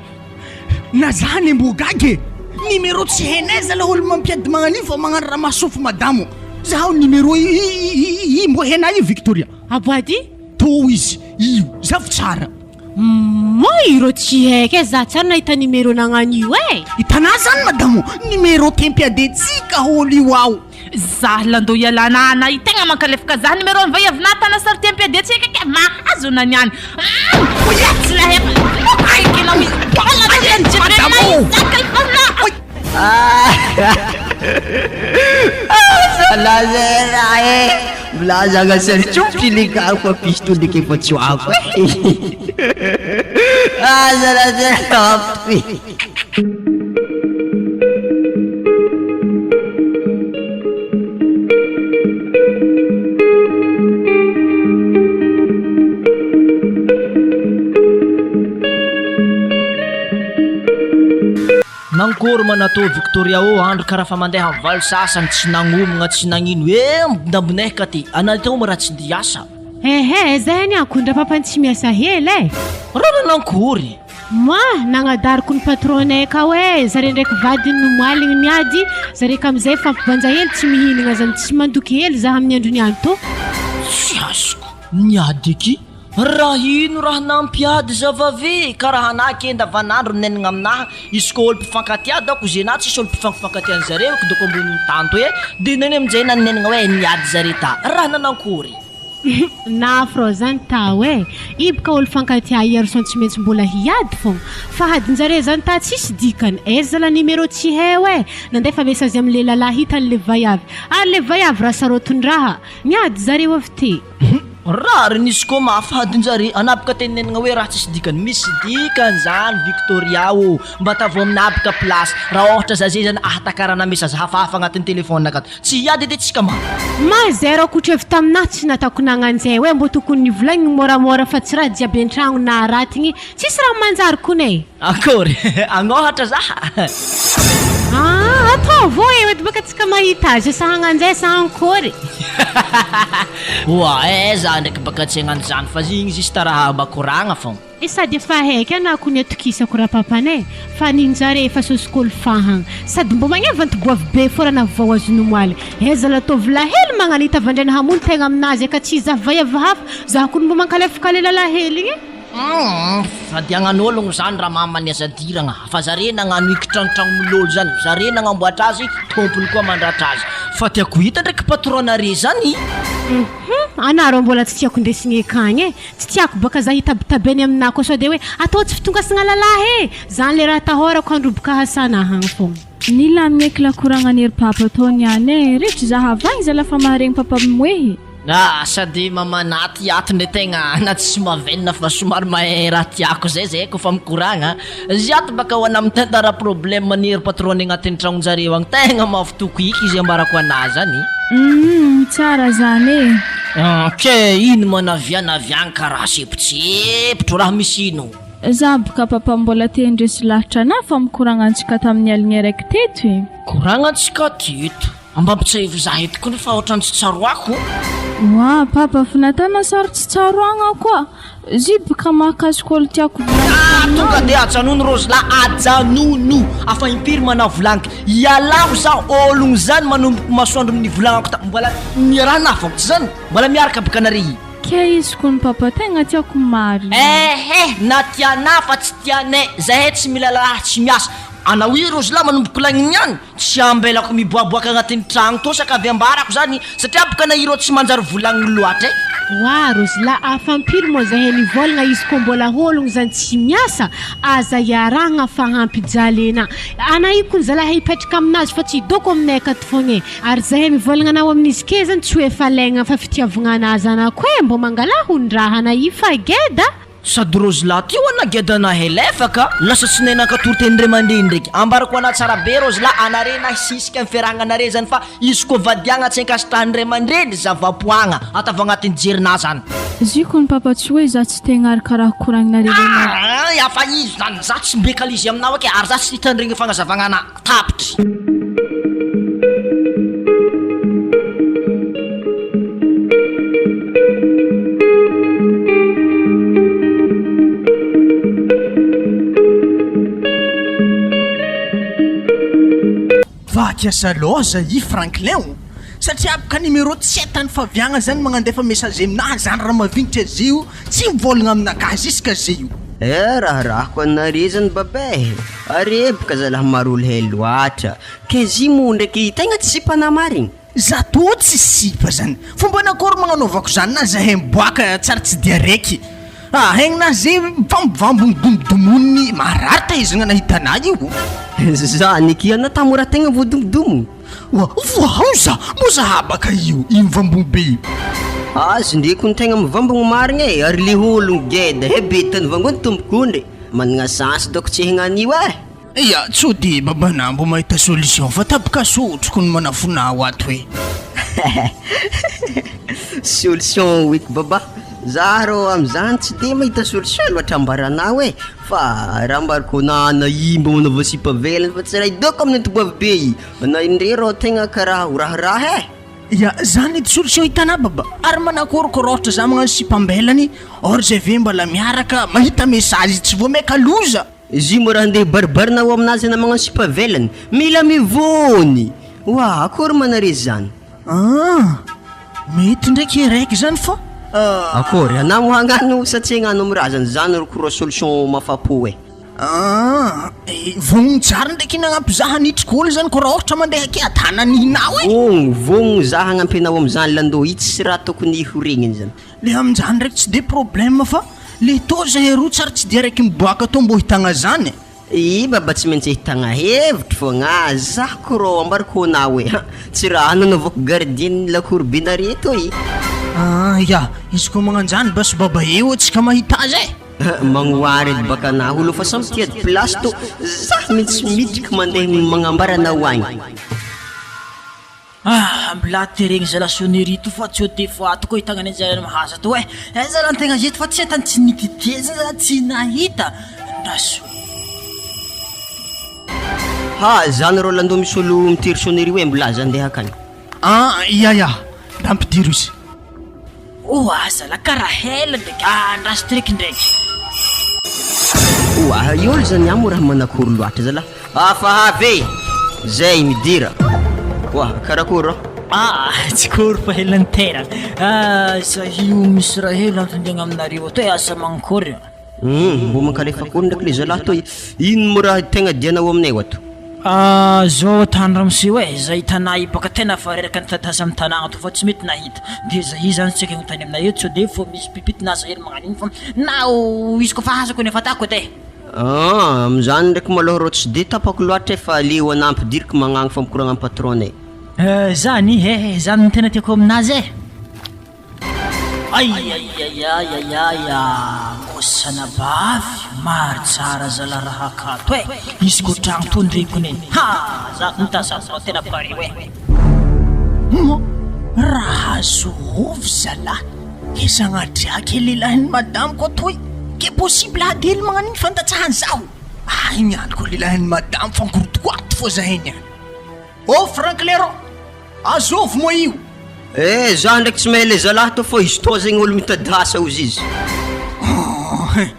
Na za anie mbô gaga e! Numéro tsy hainay zala olo mampiady magnan'io fa magnano raha mahasofo madamo. Zaho numéro i mbô hainay io Victoria. Aboady? Tô izy io, zavo tsara. Moa ireo tsy haiko e, za tsary nahita numéro nagnano io e. Hitanà zany madamo, numéro tempiadentsika olo io ao. Zah landô ialana ana i tegna mankalefaka zah numéro ny vaiavy na tana sary tempiady atsika ke mahazo na niany hum tsy lahefa aikinao izy Zalahy e! Milaza nga sary tsofotry le gars fa pistolet ndraiky efa tsy ho avy e! Zalahy Nankory ma natao Victoria ô andro karaha fa mandeha am valo sasany tsy nagnomagna tsy nagnino eh ndambonay ka ty anah tao ma raha tsy ndia hiasa. Ehe zay anie akondra papany tsy miasa hela e. Raha nanankory. Moi, nagnadariko ny patron-nay akao eh, zare ndraiky vadiny no moaligny miady, zare ka amizay fampibanja hely tsy mihinagna zany tsy mandoky hely zah amin'ny andro niany tô. Tsy azoko, niady aky? Raha ino raha nampiady zavave karaha anah ke ndavanandro minenigna aminaha izy ko olo mpifankatia dako ze na tsisy olo mpifankifankatia anzareo eky doko ambonin'ny tany toy e de neny amizay nanenigna hoe niady zare ta raha nanankory. Nafy rô zany tao e! I boka olo fankatia i Arson tsy maintsy mbola hiady fogna fa hadinjare zany ta tsisy dikany aiza zala numéro tsy heo e! Nandefa message amle lalahy hitany le vaiavy ary le vaiavy raha sarotindraha niady zareo avy te. Rariny izy koa mafy hadinjare anabka tenenina hoe raha tsisy dikany misy dikany zany Victoria ô! Mba tavo aminabka place raha ôhatra zaze zany ahatakarana message hafahafa agnatin'ny téléphone akato Tsy hiady edy tsika ma. Ma zay raha kotrevy taminah tsy nataoko nagnanjay hoe mbô tokony nivolagniny môramôra fa tsy raha jiaby antragno naharatigny tsisy raha manjary kony e. Akory agnôhatra za. Aa ataovy ô eo edy baka tsika mahita azy sa hagnanjay sa ankôry. Oa eh za ndraiky baka tsy hagnano zany fa igny juste raha mba koragna fôgna. E sady efa haiky anah ko ny atokisako rapapanay fa ninjare efa sosokolo fahagna sady mbô magneva antigoavy be forana vao azony omaly aiza la tovolahy hely magnanita vandraina hamono tegna aminazy eka tsy hizaha vaiavy hafa zah kony mbô mankalefaka le lalahy hely igny e. Humm sady agnan'ologno zany ramamany aza adiragna fa zare nagnano i kitranotragno milôlo zany zare nagnamboatra azy tompony koa mandratra azy fa tiako hita ndraiky patron nare zany. Humm anah rô mbola tsy tiako indesigny akagny e. Tsy tiako baka za hitabitabeny aminah koa sao de hoe atao tsy fitongasagna lalahy e! Zany le raha atahorako handroboka hasana hagny fogna. Nilamigna eky lakoragna ny ery papa tao niany e, ritry za havagny zala fa maharegny papa mimoehy. Ah sady mamana aty ato ndray tegna na tsy mavenina fa somary mahay raha tiako zay zay kofa mikoragna, zy ato baka ho ana mitantara problème ny ery patron agnatin'ny tragnonjareo agny tegna mafy toko iky izy ambarako anah zany. Humm tsara zany e. Ke ino manaviana avy agny karaha sepotsepotro raha misy ino. Za boka papa mbola te handresy lahatra anah fa mikoragna antsika tamin'ny aligny araiky teto e. Koragna antsika teto. Ambampitsahivy za eto kony fa otrany tsy tsaroako. Oa papa fa natana sary tsy tsaroagna koa. Zy boka mahakasika olo tiako volagniko Ah aminao. tonga de ajanony Rose-lah ajanony afa impiry manao volagniko ialao za ologno zany manomboko masoandro nivolagnako ta mbola niarahana vao tsy zany mbola miaraka boka nare i. Kay izy kony papa tegna tiako marina. Ehe na tianà fa tsy tianay zahay tsy mila lahy tsy miasa anao i Rose-lah manomboko lagniny ihany Tsy ambelako miboaboaka agnatin'ny tragno tô saka avy ambarako zany satria boka na ireo tsy manjary volagniny loatra e. Oa Rose-lah afampiry moa zahay nivôlagna izy koa mbola hôlogno zany tsy miasa aza iarahagna fa hampijaly ena ana io kony zalahy hipetraka aminazy fa tsy hidoko aminay akato fogna e ary zahay mivôlagna anao amin'izy ke zany tsy hoe falaigna fa fitiavagna ana zanako e mbô mangalà hondraha ana io fa geda Sady Rose lahy ty ho'a nagedana helefaka, lasa tsy nahay nankatory teny ray aman-dreny ndraiky. Ambarako anah tsara be Rose lahy, anare nahy sisika ny fiarahagnanare zany fa izy koa vadiagna tsy ankasitrahan'ny ray aman-dreny, zava-poagna, ataovy agnatin'ny jerinah zany. Ziko ny papa tsy hoe za tsy te hagnaraka raha koragnina reo anao. Aah afa izy zany, za tsy mbekalizy aminao eky ary za tsy hitandregny fagnazavagna anah. Tapitra. Vaky asa loza i Franklin o! Satria aboka numéro tsy hay tany faviagna zany magnandefa message aminahy zany raha mavignitra ze io tsy mivôlagna aminakahy jusqu'à ze io. Eh raharahako anare zany baba eh! Areboka zalahy maro olo hay loatra, k'zy moa ndraiky tegna tsy sipa-nà marigny? Za tô tsy sipa zany, fomba nakôry magnanaovako zany na zahay miboaka tsary tsy dia raiky, ah haigninahy ze mivambovambo midomodomoniny marary taizagna nahita anah io. Zany akia anà tamora tegna voadomodomogno. Oa voahao za, moa za habaka io, io mivambogno be io. Azo ndreky ny tegna mivambogno marigny e, ary le ologno geda he be tany vangony tompoko ndre. Managna chance dôko tsy hagnan'io eh! Ya, sao de babanah mbo mahita solution fa tapaka sotroko ny manafonao ato e. Solution hoeko baba, za rô amizany tsy de mahita solution loatra ambaranao e, fa raha ambarako anah ana i mba manaova sipa velona fa tsy raha idôko amin'ny antoboavy be i, anah indray rô tegna karaha ho raharaha e. Ya, zany edy solution hitanah baba, ary manakory ko raha ohatra za magnano sipa ambelany, or zay ve mbala miaraka, mahita message tsy vao maika loza. Izy io mora handeha baribarina ao aminazy ana magnano sipa velany, mila mivony! Oa, akory manare zany? Ah! Mety ndraiky araiky zany fa. Akory, anah moa hagnano sa tsy hagnano amy razany, zany ro koroa solution mafapo e. Ah, vognogno tsara ndraiky nagnampy za hanitrika olo zany ko raha ôhatra mandeha aty atanan'inao e. Vognogno, vognogno za hagnampy anao amizany landô i tsisy raha tokony ho regniny zany. Le aminjany ndraiky tsy de problème fa le tô zahay roa tsary tsy de araiky miboaka tô mbô hitagna zany e. I baba tsy maintsy ahitagna hevitry fogna, za ko rô ambarako anao e, tsy raha nanaovako gardien ny lakoro be nare toy. Ah ya, izy koa magnanjany basy baba eo atsika mahita azy e. Magnoara edy baka anah olo fa samy tia place tô, za mintsy midriky mandeha magnambara anao agny. Ah mbola teregny zala sonnerie to fa tsy ode fo ato koa itagnany anjara mahaza to eh! Eh zala antegna zeto fa tsy atany tsy nititezina zala tsy nahita ndraso. Ha zany Rolando misy olo mitery sonnerie hoe mbola aza andeha akagny. Ah ya ya, mba ampidiro izy. Oa zala karaha hela ndraiky ah andraso treky ndraiky. Oa io olo zany amo raha manakory loatra zalah. Hafahafa e! Zay midira. Oa karakory rô? Ah tsy kôry fa hela niteraka. Ah za io misy raha hely antondiagna aminareo ato e asa mankory. Hum, mbô mankalefa kôry ndraiky le zalah toy. Ino moa raha tegna dianao aminay ato? Ah zao tany ramose e, zay tanà io baka tena fa reraka nitady asa amy tanàgna to fa tsy mety nahita, de zay zany tsy haiko agnontany aminareo sao de fô misy pipity na zahay magnano igny fa na izy koa fa asako nefa atako edy e. Ah, amizany ndraiky malôha rô tsy de tapako loatra e fa aleo anah ampidiriko magnagny fa mikoragna amy patron-nay. Zany eh, zany no tena tiako aminazy e. Aiaiaiaiaiaia Kosanabavy maro tsara zala raha akato e! Izy ko tragno to ndreko neny ha! Za ko mitazamo tena pare e! Moa raha azovy zalahy ke sagnatria ke lelahin'ny madamiko atoy ke possible ady hely magnan'igny fandatsahany zaho ah igny ihany ko lelahin'ny madamo fa ngorodoaty fô zahay niany oh Franklero Azovy moa io? Eh, za ndraiky tsy mahay le zalahy tô fô izy tô zegny olo mitady asa ozy izy. Hein,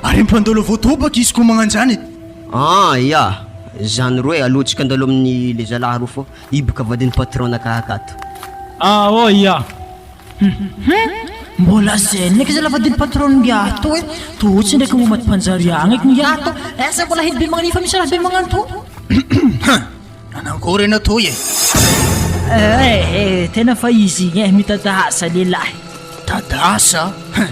ary mpandalo voatobaka izy ko magnanjany e. Ah ya, zany roe aloha tsika andalo amin'ny le zalahy roa fô i boka vadin'ny patron nakahy akato. Ah oh ya, hum mbola zay ndraiky zalahy vadin'ny patron ngiahy tô e, tô tsy ndraiky maty mpanjary agny eky ngiahy tô, aiza mbola hely be magnan'io fa misy raha be magnano tô. Hein, Nanangory anao toy e. Eh eh, tena fa izy igny eh, mitady asa lehilahy. Mitady asa? Hein,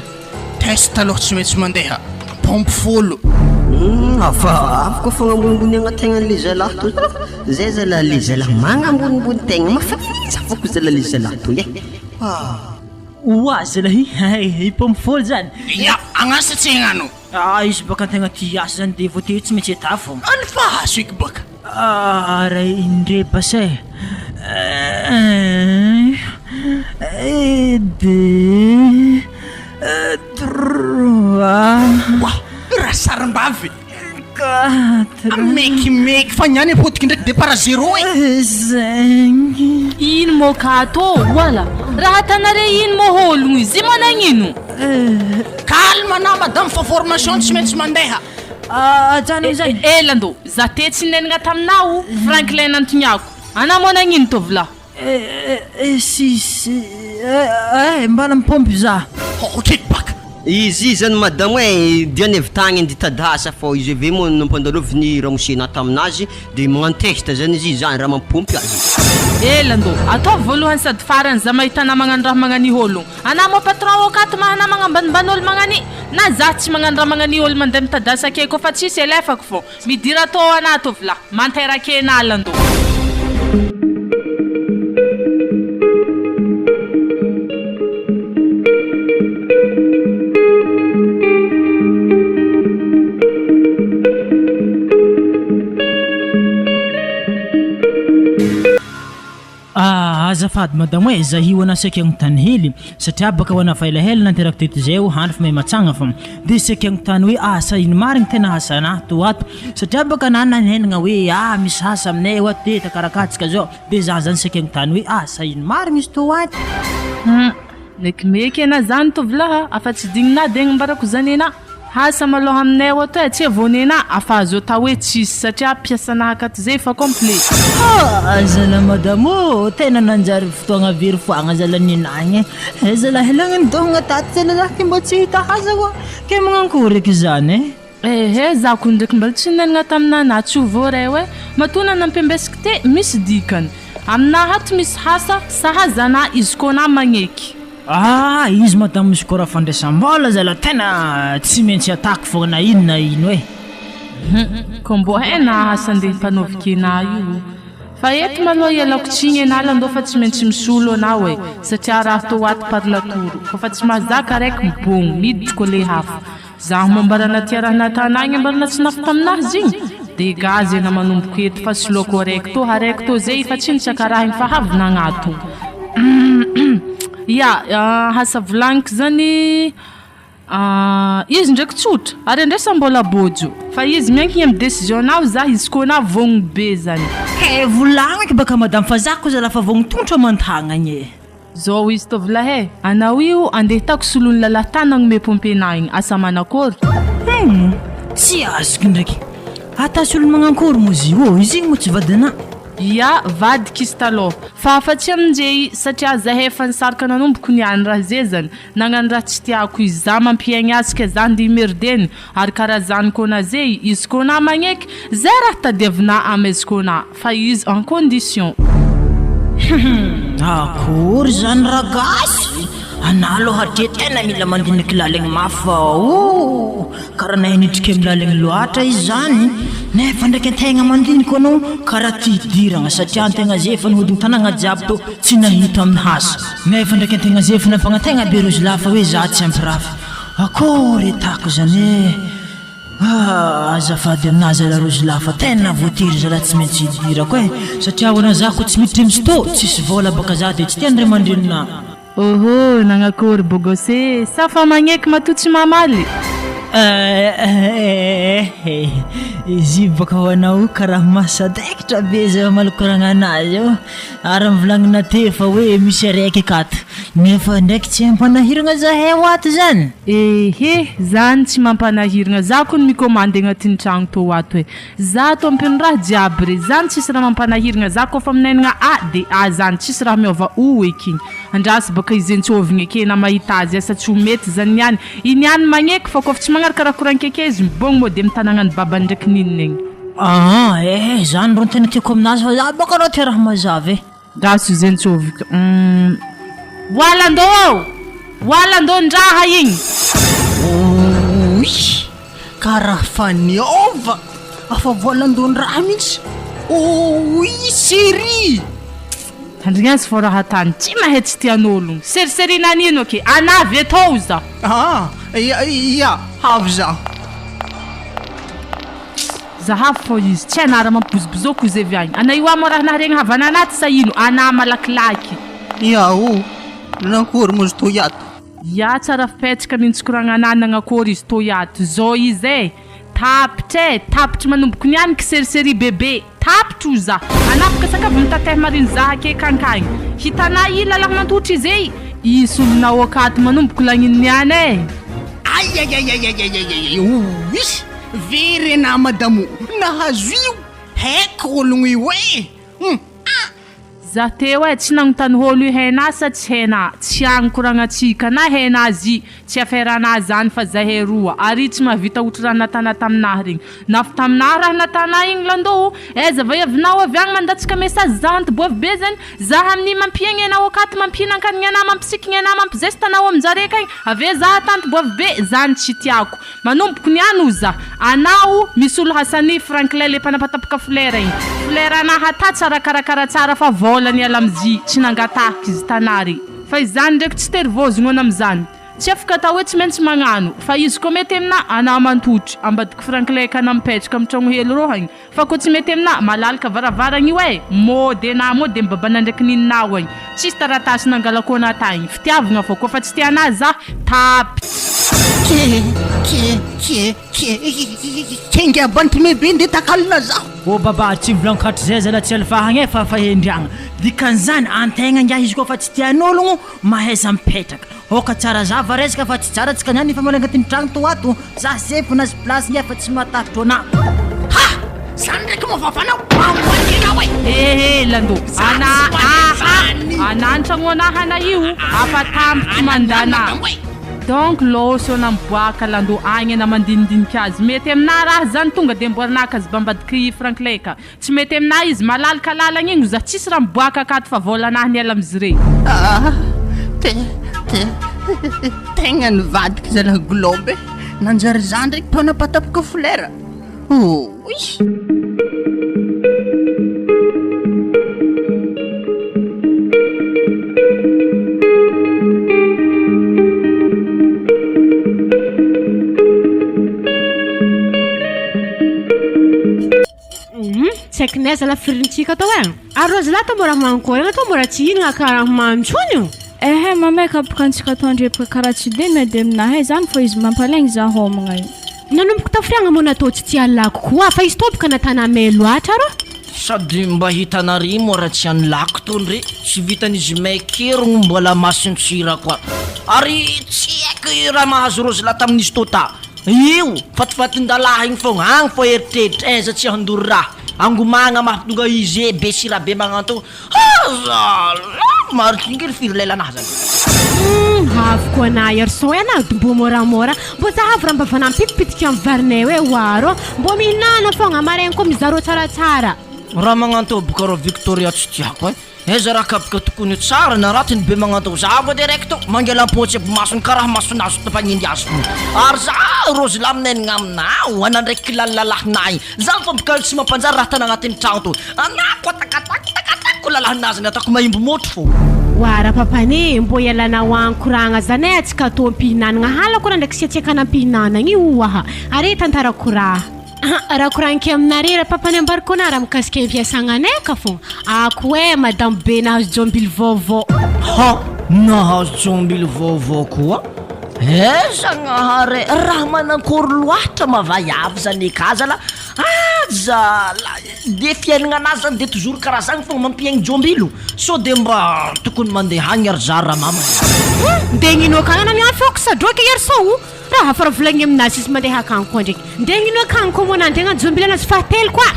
test aloha tsy maintsy mandeha, pompe folo. Hum, hafahafa koa fagnambonimboniagna tegnan'le zalahy toy. Zay zalahy le zalahy magnambonimbony tegna, mafanitsa foko zalahy le zalahy toy e. Ah. Oa zalahy, i pompe folo zany. Ya, agnasa tsy hagnano. Ah, izy baka antegna tia asa zany de voatery tsy maintsy atao fô. Alefa aso eky baka. Ah, ray indre basa e. Un, deux, trois. Oa, raha sarim-bavy. Quatre. Mekimeky fa niany apotiky ndraiky départ à zéro e. Cinq. Ino mô ka atô oala? Raha atanare ino mô hôlogno izy managnino? Calme anà madame fa formation tsy maintsy mandeha. Ajanony zay. Ela ndô, za te tsy nenagna taminao Franklin nantoniako. Anà mô nagnino tovolahy? Six eh mbala mipômpy za. Ok baka. Izy zany madamo e, diany avy tagny andeha hitady asa fô izy avy eo moa nampandaloviny ramose-na taminazy de magnano test zany izy zany raha mampipômpy azy. Ela ndô, ataovy voalohany sady farany za mahita anà magnano raha magnania ôlogno. Anà moa patron akato maha anà magnambanimbany ôlo magnania? Na za tsy magnano raha magnania ôlo mandeha mitady asa ake kôfa tsisy alefako fô. Midira tô anà tovolahy, manterake-nà landô. Ah azafady madamo e, zahio ana saika agnontany hely satria baka ho ana fa elaela nanterako teto zay aho hany fa mahay matsagna fa de saika agnontany hoe asa ino marigny tena asana ato ato satria baka ana nanenagna hoe ah misy asa aminay ao ato de takarakatsika zao de za zany saika agnontany hoe asa ino marigny izy tô ato. Hum, mekimeky ena zany tovolahy a, afa tsy digninà de agnambarako zany enà. Asa malôha aminay ao ato e, tsy vao nenah afa azo atao hoe tsisy satria mpiasanahy akato zay efa complet. Ha zala madame ô, tena nanjary fotoagna very foagna zala nenah igny e, zala ela nidôgna tato zala zah ke mbô tsy hita haza oa, ke magnankory eky zany e. Ehe, za ko ndraiky mbola tsy niainagna taminah tsy ho voaray oe, matoa nanampembesiko te misy dikany. Aminah ato misy hasa sahaza anah izy ko anah magneky. Ah izy madame misy kora fandraisam-bola zala tena tsy maintsy atako fogna na ino na ino e. Hum, ko mbô hainah asa ndeha mpanaoviko enah io. Fa eto maloha ialako tsiny enah landô fa tsy maintsy misolo anao e, satria raha tô ato par la tour, kofa tsy mahazaka araiky mibogno, miditry ko le hafa. Zaho mombarana tia raha natana agny ambarana tsy nafy taminazy igny degage ena manomboko eto fa soloako araiky tô araiky tô zay fa tsy nitsakarahigny fa havy nagnato ya asa volagniko zany izy ndraiky tsotra ary andraisam-bola bôjo fa izy miankigny amy décision-nao za izy koa anao vogno be zany. He volagno eky baka madame fa za ko zala fa vogno tongotro aman-tagnagny e. Zao izy tovolahy e! Anao io andeha hitako solon'ny lalahy tany nagnome pompe-na igny, asa manakôry? Humm! Tsy azoko ndraiky. Ata solony magnankory moa izy io ô? Izy igny moa tsy vadinà? Ia, vadiko izy talôha. Fa afa-tsy aminjey, satria zahay efa nisaraka nanomboko niany raha zezany. Nagnano raha tsy tiako izy. Za mampiaigny azy ke za ndeha himerdeny. Ary karaha zany kôna zey, izy kôna magneky, zay raha tadiavinà amaizy kôna. Fa izy en condition. Humm akory zany ragasy? Anah aloha hatreto tena mila mandiniky laligny mafy fa ooh karaha nahay nidriky am laligny loatra izy zany nefa ndraiky antegna mandiniky anao karaha ty hidiragna satria antegna ze efa nihodigny tanagna jiaby tô tsy nahita am hasa nefa ndraiky antegna ze efa nampagnantegna be rozy lahy fa hoe za tsy ampirafy akory etako zany eh. Ah azafady aminah zala rozy lahy fa tena voatery zala tsy maintsy hidirako eh satria ahoana za ko tsy miditra am sto tsisy vola baka za de tsy tiany ray aman-dreninah. Ohoo nagnakory bogose e, sa fa magneky matoa tsy mamaly? Eh izy io baka ho anao karaha masadaikitra be zay mamaly koragna anazy io ary nivolagnina teo fa hoe misy araiky akato nefa ndraiky tsy ampanahiragna zahay ho ato zany. Ehe, zany tsy mampanahiragna, za kony mikômandy agnatin'ny tragno tô ato e, za tômpin'ny raha jiaby re, zany tsisy raha mampanahiragna, za kôfa minainagna A de A zany, tsisy raha miôva O eky igny, andraso bôka izy entsôvigny eke na mahita azy asa tsy ho mety zany niany, i niany magneky fa kôfa tsy magnaraka raha koragniky eke izy mibôgno mody amy tanagnan'ny babany ndraiky ninona igny. Aa ehe, zany rô no tena tiako aminazy fa za bôka rô tia raha mazava e. Gasy izay nitsovika humm. Voalandô ô! Voalandô ndraha igny! Ouii! Ka raha fa niova afa voalandon-draha mihitsy ouii chérie! Tandrignazy fô raha tany tsy mahay tsy tian'ologno. Seriserina anino ake? Anah avy etô za. Ah! Ya ya avy za. Zahavo fô izy, tsy anara mampibozobozoko izy avy agny. Ana io amo raha naharegny havana anaty sa ino? Ana malakilaky. Ya o! Nankory moa izy toy ato? Ya tsara fipetraka mintsy koragna ana nagnakory izy toy ato. Zao izy e! Tapitra e! Tapitry manomboko niany kiserisery bebe. Tapitry oza. Ana boka sakavy mitateh mariny zaha ake kankagny. Hitanà i lalahy mantotry izy ei! I solonao akato manomboko lagniny niany e! Aiaiaiaiaiaiaiai ouii! Very enà madamo nahazo io haiko ologno io e! Hum ah! Za teo e, tsy nagnontany olo io hena sa tsy hena, tsy agny koragnatsika na hena azy, tsy affaire-anah zany fa zahay roa, ary tsy mahavita otry raha natana taminah regny, nafy taminah raha natana igny lando o, aiza va iavinao avy agny mandatsaka message za antiboavy be zany, za amin'igny mampiegny enao akato mampihinankanigny anah mampisikigny anah mampizesta anao aminjare akagny, avy eo za atantiboavy be, zany tsy tiako. Manomboko ny any oza. Anao misy olo hasani Franklin le mpanapatapaka folera igny. Folera ana hata tsara karakara tsara fa vola ny alamzy tsy nangatahiko izy tanary. Fa izany ndraiky tsy tery vôzogno ana amizany. Tsy afaka atao hoe tsy maintsy magnano. Fa izy koa mety amina ana mantotry. Ambadiko Franklin kana mipetraka amy tragno hely rô agny. Fa ko tsy mety aminà, malalaka varavaragna io eh! Mody anà mody amy babana ndraiky nininao agny. Tsisy taratasy nangalako anà tagny. Fitiavagna fô, koa fa tsy tia anà zah, tapitra. Ke! Ke ke ke Kenga banty be nde takalona zaho. Ô baba, tsy mivolaniko hatrizay zalahy tsy alifahagna e fa fahendriagna. Dikan'izany, antegna ngiahy izy koa fa tsy tian'ologno, mahaiza mipetraka. Aoka tsara zava resaka fa tsy tsara tsika niany hifamaly agnatin'ny tragno to ato. Za sefo nazy place ngiahy fa tsy mahatafitro anah. Ha! Zany ndraiky moa vavanao amboaky enao e! Ehe Lando, Za ana tsy mandeha aha, zany. ana antragno anahy ana io, afa tampoky Ana mandana. madamo e! Donc lôso ana miboaka Lando agny ana mandinidinika azy, mety aminah raha zany tonga de amboarina akaziba ambadiky Franklin ka. Tsy mety aminah izy malalaka lalagna igny za tsisy raha miboaka akato fa vôlanah niala amizy regny. Ah te te tegna nivadika zalahy globe e! Nanjary za ndraiky mpanapatapaka folera! Oy! Hum, tsy haiko n'aiza la firintsika atao e. Ary reo zalahy tô mora mankory ana tô mora tsy hihinagna karaha mantsony io. Ehe mamay kapokantsika ataondreboka karaha tsy de miady aminahy zany fa izy mampalaigny za homagna io. Nanomboka tafiriagna moa natao tsy tia lako koa fa izy tô boka natana may loatra rô. Sady mba hitanare moa raha tsy any lako tô ndre tsy vitan'izy may kerogno mbola mason-tsira koa. Ary tsy haiko raha mahazo reo zalahy tamin'izy tô ta. Io fatifatin-dalahy igny fogna, agny fô eritreritra, aiza tsy handoro raha, angomagna mahatonga izy e, be sira be magnanto, ha zalahy marigny nge ry firy lelanahy zany. Humm avy koa na Herson e na mbô môramôra mbô zahavo raha mba vanampitipitika am varinay hoe oaro mbô mihinana fogna maraigny koa mizaha rô tsaratsara. Raha magnanto boka rô Victoria tsy tiako e. Aiza raha kapoka tokony ho tsara na ratsy ny be magnantao za vao direct mangalam-pôtsy aby masony karaha mason'azo mpagnendy azy fô ary za rose laminenigna aminao ana ndraiky kilalilalahinay za mifampikaly tsy mampanjary raha tana agnatin'ny tragno tô anah koa takatako takatako lalahinazy ny ataoko maimbo môtro fô. Oa rapapane, mbô ialanao agny koragna zany e, atsika tô ampihinanagna halako raha ndraiky siatsiakana ampihinanagna io oaha, are tantarako raha. Raha koragniko aminare ra papa nambariko ana raha mikasika ny fiasagna anay ka fô ako e madame be nahazo jômbily vaovao. Ha! Nahazo jômbily vaovao koa? Eh Zagnahary e! Raha manankory loatra ma vaiavy zany ka zala ah zalahy de fiaignananazy zany de toujours karaha zagny fogna mampiaigny jômbilo? Sao de mba tokony mandeha agny ary za ramama e! Hum! De gnino akagny anao miafy ôko sadrôky ery sao Raha hafa raha volagniny aminazy izy mandeha akagny koa ndraiky. Ndeha gnino akagny koa moa nandeha hagnano jombilo anazy fahatelo koa.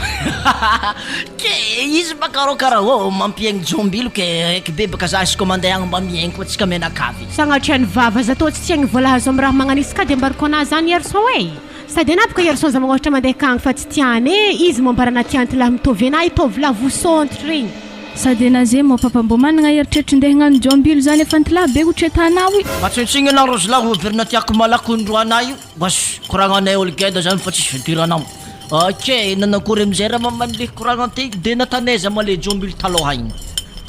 Ke izy baka rô karaha ô mampiaigny jombilo ke eky be baka za izy koa mandeha agny mba miaigny koa tsika mianakavy. Sagnatria ny vava za toa tsy tiagny vola azo am raha magnanisy ka de ambarako anah zany Yerson e! Sady anah boka Yerson za magnohatra mandeha akagny fa tsy tiany e! Izy mombarana tianty lahy mitovy anah hitovy lavo saonty regny. Sady ena ze moa papa mbô managna eritreritry ndeha hagnano jombilo zany efa antilahy be ho tretanao i. Matsintsigny anao rozilahy ho velona tiako malaky ondroanay io bas koragnanay olo geda zany fa tsisy fidiranao ok nanakory amizay raha mamanle koragna ty de natanaiza ma le jombilo taloha igny.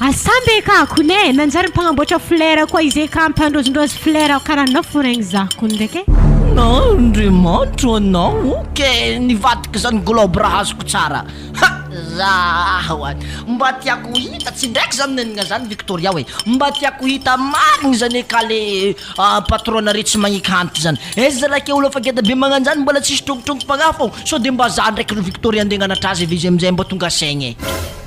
Asa mbe ka kony e! Nanjary mpagnamboatra flera koa izy e ka mpandrozindrozy flera karaha anao fo regny za kony ndraiky e. Andriamanitro anao ke nivadika zany globe raha azoko tsara. Ha! Zaho an! Mba tiako ho hita, tsy indraiky zany nenina zany Victoria hoe, mba tiako ho hita marigny zany ka le patron-nareo tsy magnikanty zany. Aiza zalahy ke olo efa geda be magnanjany mbola tsisy trongitrongi-pagnahy fô, sao de mba za ndraiky ry Victoria andeha hagnanatra azy ave izy amizay mba tonga saigny e.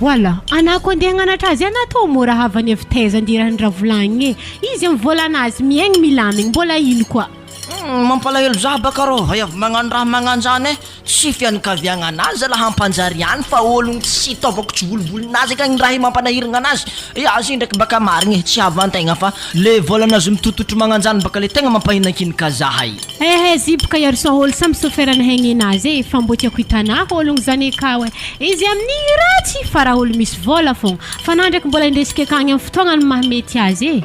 Voilà, anah koa andeha hagnanatra azy anah tô mora havany avy taiza andeha raha ny raha volagniny e, izy amy vôlanazy miaigny milamigny mbola ino koa. Humm mampalahelo za baka rô hay avy magnano raha magnanjany e, tsy fianakaviagna anazy zala hampanjary any fa ologno tsy taovako tsy volovolon'azy akagny raha mampanahiragna anazy, ya zay ndraiky baka marigny e, tsy havantegna fa le vôlanazy mitototro magnanjany baka le tegna mampahinankinika zahay. Ehe ziboka iarison olo samby soferany hegnenazy e fa mbô tiako hitanah ologno zany akao e izy amin'igny ratsy fa raha olo misy vôla fogna fa nah ndraiky mbola indesiko akagny am fotoagnany mahamety azy e.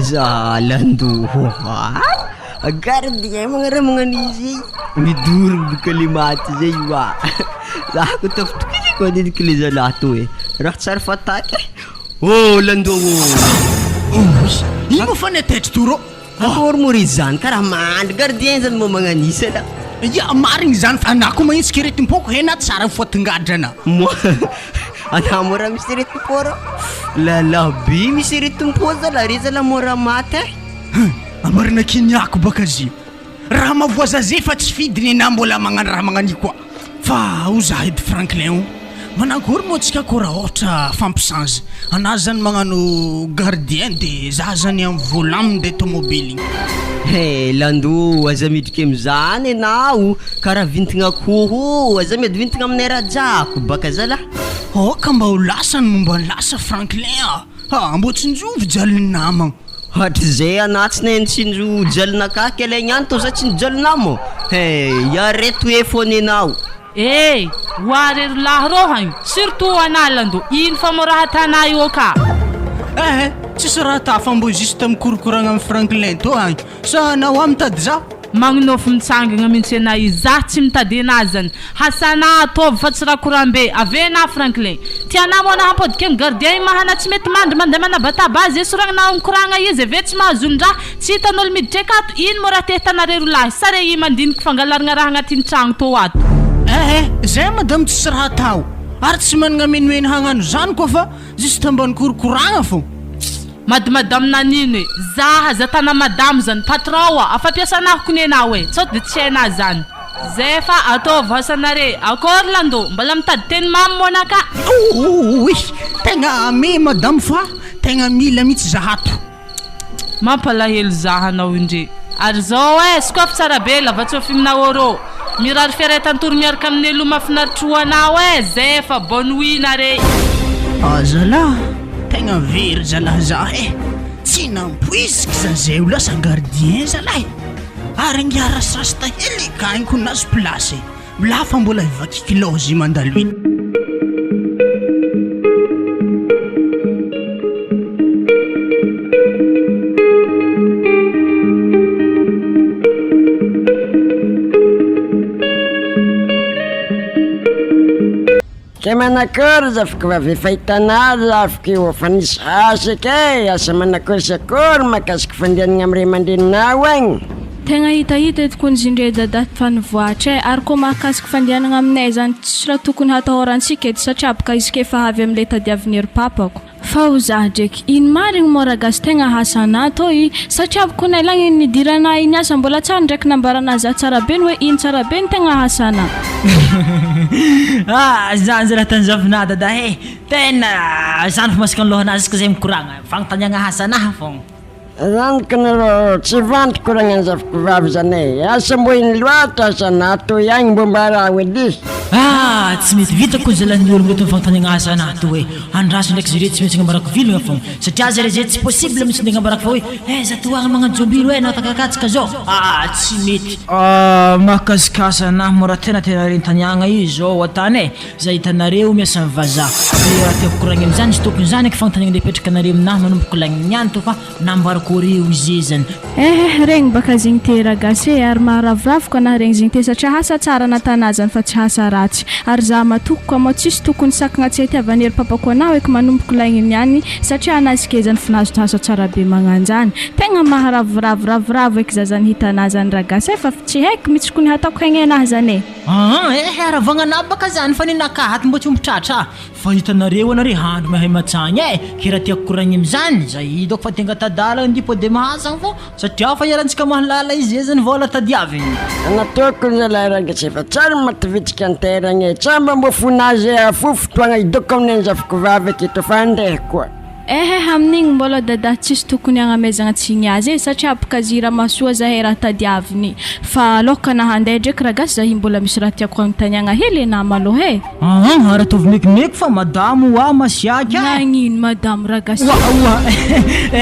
Zalandoha a! Gardien magnaraha magnano izy igny, midoro boka le maty zay io a! Za ko tafitokisako mandiniky le zalahy tô e, raha tsary fataky e! Ô landoha ô! Ino moa fa netaitry to rô? Akory moa re zany karaha mandry gardien zany moa magnan'isa la. Ya marigny zany fa anah koa magnitsy keretim-poko he na tsara foatingadrana. Moa. Anà mora misy aretim-po rô. Lala be misy aretim-po zalahy, re zalahy mora maty e. Hum, amarina kiniako baka zio. Raha mavoaza ze fa tsy fidiny enah mbola magnano raha magnanio koa. Fa ho za edy Franklin o, manakory moa tsika ko raha ôhatra fampisanzy, anah zany magnano gardien de za zany am volant minday tomobily igny. He Lando, aza midriky amizany enao, karaha vintagna akoho, aza miady vintagna aminay rajako baka zalah. Aoka mba ho lasa ny momba ny lasa Franklin a! Ha, mbô tsinjovy jalin'ny namagna. Hatrizay anah tsy nahay nitsinjo jalinakahy kely niany tô za tsy nijalinah mô he iareto e fô nenao. Eh! Oa re ry lahy rô hagny, surtout anah Lando, ino fa mô raha tanà io ka. Eh! Tsisy raha ta fa mbô juste mikorokoragna am Franklin tô agny, sa anao ah mitady za? Magnonofy mitsangagna mintsy anah io, zah tsy mitady anah zany, hasanah ataovy fa tsy rakorambe, avy anah Franklin, tianah moa anah hampodika am gardien io maha anah tsy mety mandry mandeha manabataba azy esoragnanah mikoragna izy ave tsy mahazo olondraha, tsy hitan'olo miditra akato, ino moa raha te hitanareo ry lahy, sa re i mandiniky fangalaragna raha agnatin'ny tragno tô ato. Eh eh, zay madame tsisy raha atao, ary tsy managna menoheno hagnano zany koa fa juste mba nikorokoragna fô. Madimadame nanino e? Za aza tana madame zany, patron oa, afa-piasana kony enao e, sao de tsy hainà zany. Zay fa ataovy asanare. Akory Lando, mbola mitady teny mamy moa anà ka. Ouuuuy, tegna ame madame fa tegna mila mitsy za ato. Mampalahelo za hanao indre. Ary zao eh, sokafy tsara be lavatsofigna ôrô. Mirary fiaretan-tory miaraka amin'ny elo mahafinaritra ho anao eh, zay fa bonne nuit nare. Ah zalah, tegna very zalah za eh, tsy nampoiziko za zay ho lasa gardien zalahy, ary ingahy rasirasta hely ka ko nazo place, mila fa mbola hivaky kilaozy mandalo iny. Ke manakory zafiko vavy efa hitanao zafiko io fa nisy asa eky e, asa manakory sy akory mahakasiky fandehanana amin'ny ray aman-dreninao agny. Tegna hitahita eto kony zindre dada fa nivoatra e, ary koa mahakasiky fandehanana aminay zany tsisy raha tokony hatahorantsika eto satria boka izy k'efa avy amle tadiavin'ery papako. Fa ho zah dreky, ino marigny moa ragasy tegna asa anah tô i, satria aby ko nailagna iny nidiranah iny asa mbola tsary ndraiky nambaranah zah tsara be ny hoe ino tsara be ny tegna asa anah. Ah zany zalahy tanjavinah dada eh, tena zany fa masaka ny lohanahy jusque zay mikoragna, fagnontaniagna asa anah fogna. Zany kony rô tsy vandy koragna ny zafiko vavy zany e, asa mbô ino loatra asa na toy agny mbô mba raha edy. Ah! Tsy mety vita ko zalahy ny ologno reto ny fagnontaniagna asa anah to e! Andraso ndraiky zare tsy maintsy agnambarako vilagna fogna satria zare zay tsy possible mitsy nde agnambarako fa hoe eh za to agny magnano jombilo eh na takakatsika zao ah! Tsy mety. Ah! Mahakasika asa anah moa raha tena tena rentaniagna io zao atany e! Za hitanareo miasa am vazaha de raha tiako koragna amizany izy tokony zany eky fagnontaniagna le apetraka anareo aminahy manomboko lagniny niany to fa nambarako reo izy zany. Eh regny baka zegny te ragasy e ary maharavoravo ka nah regny zegny te satria hasa tsara natanah zany fa tsy hasa ratsy ary zah matoky koa moa tsisy tokony sakagna tsy ahitiavan'i hery papako anah eky manomboko lagniny niany satria anah izy ke zany fnazo hasa tsara be magnanjany tegna maharavoravo ravoravo eky zah zany hitanah zany ragasy e fa tsy haiko mitsy kony hataoko haigny zany e. Aa eh haravagna baka zany fa nenakahy ato mbô tsy omby tratra fa hitanareo anare handro mahay matsagny eh ke raha tiako koragny amizany zay dôko fa tenga tadala ndipode mahazagny fô satria fa iarahantsika mahalala izy zany vôla tadiavigny. Nataoko zalahy rangitsy efa tsara mativitsika anteragna e, tsamba mbô fonazy e afo fotoagna idoko amin'ny anzafiko vavy aketo fa andeha koa. Ehe amin'igny mbola dada tsisy tokony hagnamezagna tsigny azy e satria boka zira mahasoa zahay raha tadiaviny fa aloha na handeha dreky ragasy zahy mbola misy raha tiako hagnontaniagna hely enah malôha e. Aa ary ataovy mekimeky fa madamo oa masiaka e. Nagnino madamo ragasy. Oa oa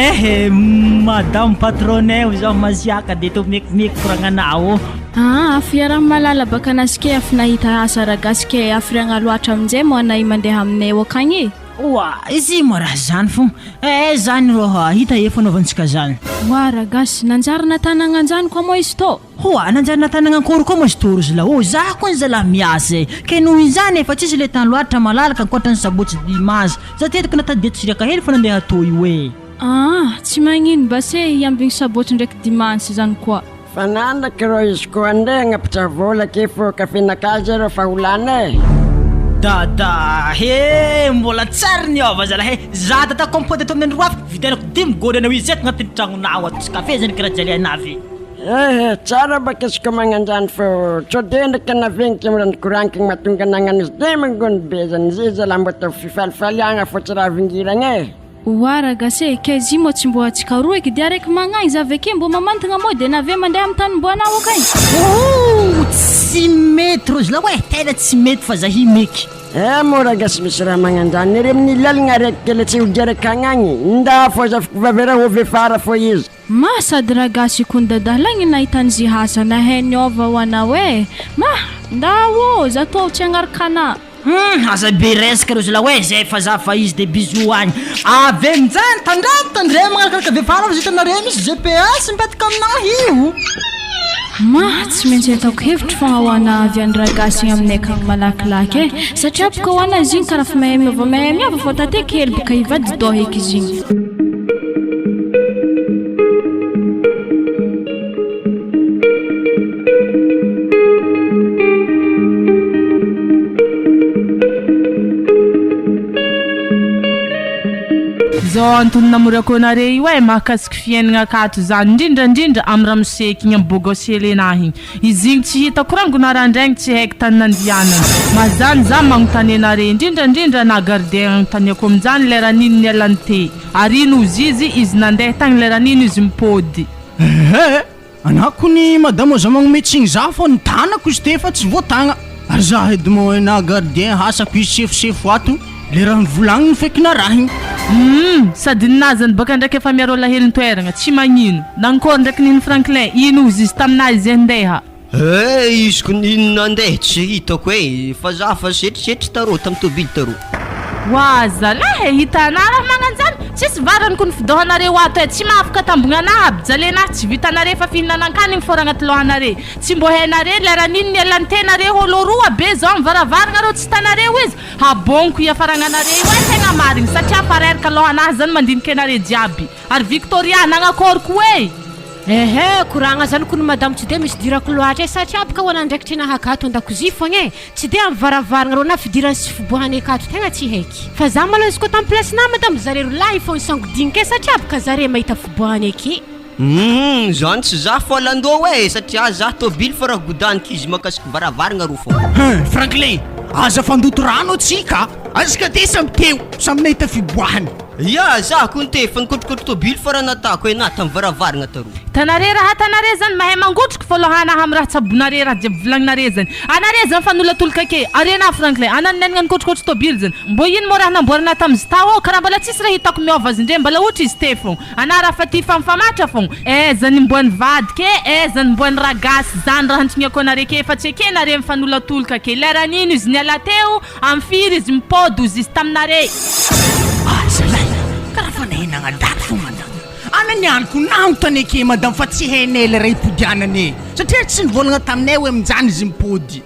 ehe madamo patronne o zaho masiaka de ataovy mekimeky koragnanao. Aa fiaraha malala baka nasike afy nahita asa ragasy ke afiriagna loatra aminjay moa anay mandeha aminay akagny e. Oa, izy moa raha zany fo eh zany rô ha, hita eo fanaovantsika zany. Oa ragasy, nanjary natanagna anjany koa moa izy tô? Oa, nanjary natanagna ankôry koa moa izy tô ry zalahy ô, za koa ny zalahy miasa e, ke noho izany efa tsisy le tany loatra malalaka ankoatra ny sabotsy dimanche, za tetika natadidia tsiriaka hely fa nandeha tô io e. Aa, tsy magnino basy e, hiambigny sabotsy ndraiky dimanche zany koa. Fananako rô izy koa andeha agnapitra vola ke fô kafe-nakahy zay rô fa ho lany e. Dada he! Mbola tsary niova zalahy e! Za dada kômpôty ato amin'ny andro hafa, vidianako dimy gôny anao izy eto agnatin'ny tragnonao ato, tsy kafe zany karaha jaliana avy. Ehe, tsara baka izy ko magnanjany fô tsô de ndraiky navengiky am raha nikoragniko mahatonga nagnano izy de mangony be zany, zay zalahy mbô atao fifalifaliagna fô tsy raha vingiragna e. Oa ragase e, kay zy moa tsy mbô atsika roa eky dia araiky magnagny za aveke mbô mamantagna moa de nave mandeha am tany mbô anao akagny. Ooh tsy mety rozy lahy e, tena tsy mety fa zahi meky. Eh moa ragasy misy raha magnanjany ery amin'ny lalagna araiky kely tsy hodiaraka agnagny, nda fô zafiko vavy raha ho fara fô izy. Ma sady ragasy kony dadahy lahy nahitany zy hasa nahay niova ho anao e, ma ndao ô za tô tsy agnaraka anà. Hum aza be resaka reo zalahy oe zay fa za fa izy de bisous agny. Avy aminjany tandremo tandremo magnarakaraka vehivavy aza hitanareo misy GPS mipetaka aminahy io. Ma tsy maintsy ataoko hevitry fogna ho ana avy any ragasy igny aminay akagny malakilaky e satria boka ho ana izy igny karaha fa mahay miova mahay miova fô tate kely boka hivady dô eky izy igny. Zao antony namoriako anare io e, mahakasiky fiainagna akato zany, indrindra indrindra amy ramose igny amy bogos Helena igny. Izy igny tsy hitako rango na randraigny tsy haiko tany nandianany. Mazany za magnontany anare, indrindra indrindra na gardien agnontaniako aminjany lera nino nialany te, ary ino ozy izy, izy nandeha tagny lera nino izy mipody. Ehe! Anah kony madama aza magnome tsigny zah fô ny tanako izy te fa tsy voatagna ary zah edy moa na gardien hasako izy sefosefo ato le raha nivolagniny feky narahiny. Humm sady ninazany baka ndraiky efa miaro alahelon-toeragna, tsy magnino. Nankôry ndraiky nino Franklin, ino ozy izy taminahy izy handeha. Eh izy ko nino nandeha tsy hitako eh fa zah fa setrisetry tarô tam tôbily tarô. Oa zalahy e, hitanà raha magnanjany, tsisy varany ko ny fidohanareo ato e, tsy mahafaka tambognanà aby, jalenà tsy vitanare fa fihinanan-kanigny fô raha agnaty lohanare, tsy mbô hainare lera nino nialan'ny tena re ôlo roa be zao am varavaragna reo tsy hitanareo izy, habôniko hiafaragnanare io e tegna marigny satria fa reraka lohanà zany mandiniky anare jiaby, ary Victoria nagnakôry ko e! Ehe, koragna zany kony madamo tsy de misy idirako loatra e, satria boka ho an'andraikitry nahagato an-dakozia fogna e, tsy de amin'ny varavaragna reo na fidirany sy fiboahany akato tegna tsy haiky. Fa za malôha izy koa tam place-na madamo zare rolahy fogna hisangodiniky e satria boka zare mahita fiboahany ake. Humm zany tsy za fô alandoha e satria za tôbily fô raha godaniky izy makasiky varavaragna ro fô. Hum Franklin, aza fandoto rano atsika a! Atsika te samy teo, samy nahita fiboahany. Ya, za kony te efa nikotrokotro tôbily fa raha natako e na tam varavaragna taroa. Hitanare raha tanare zany mahay mangotroky fô lohana am raha tsabonare raha jiaby volagninare zany. Anare zany fa nolatolika ake. Arena Franklin, ana ninenagna nikotrokotro tôbily zany. Mbô ino mô raha namboarina tam izy tao ao karaha mbola tsisy raha hitako miôva azy ndre mbala otry izy te fôgna. Ana raha fa ty fa mifamatra fôgna. Aiza ny mbô nivadika e, aiza ny mbô niragasy zany raha antsignako anare ke fa tsy ekenare mifanolatolika ake. Leran'ino izy niala teo? Am firy izy mipody ozy izy taminare? Ah zalahy karaha fa nahay nagnadala fô madama. Ana niany ko nagnontany ake madama fa tsy hainay le raha ipodianany e. Satria tsy nivôlagna taminay hoe aminjany izy mipody.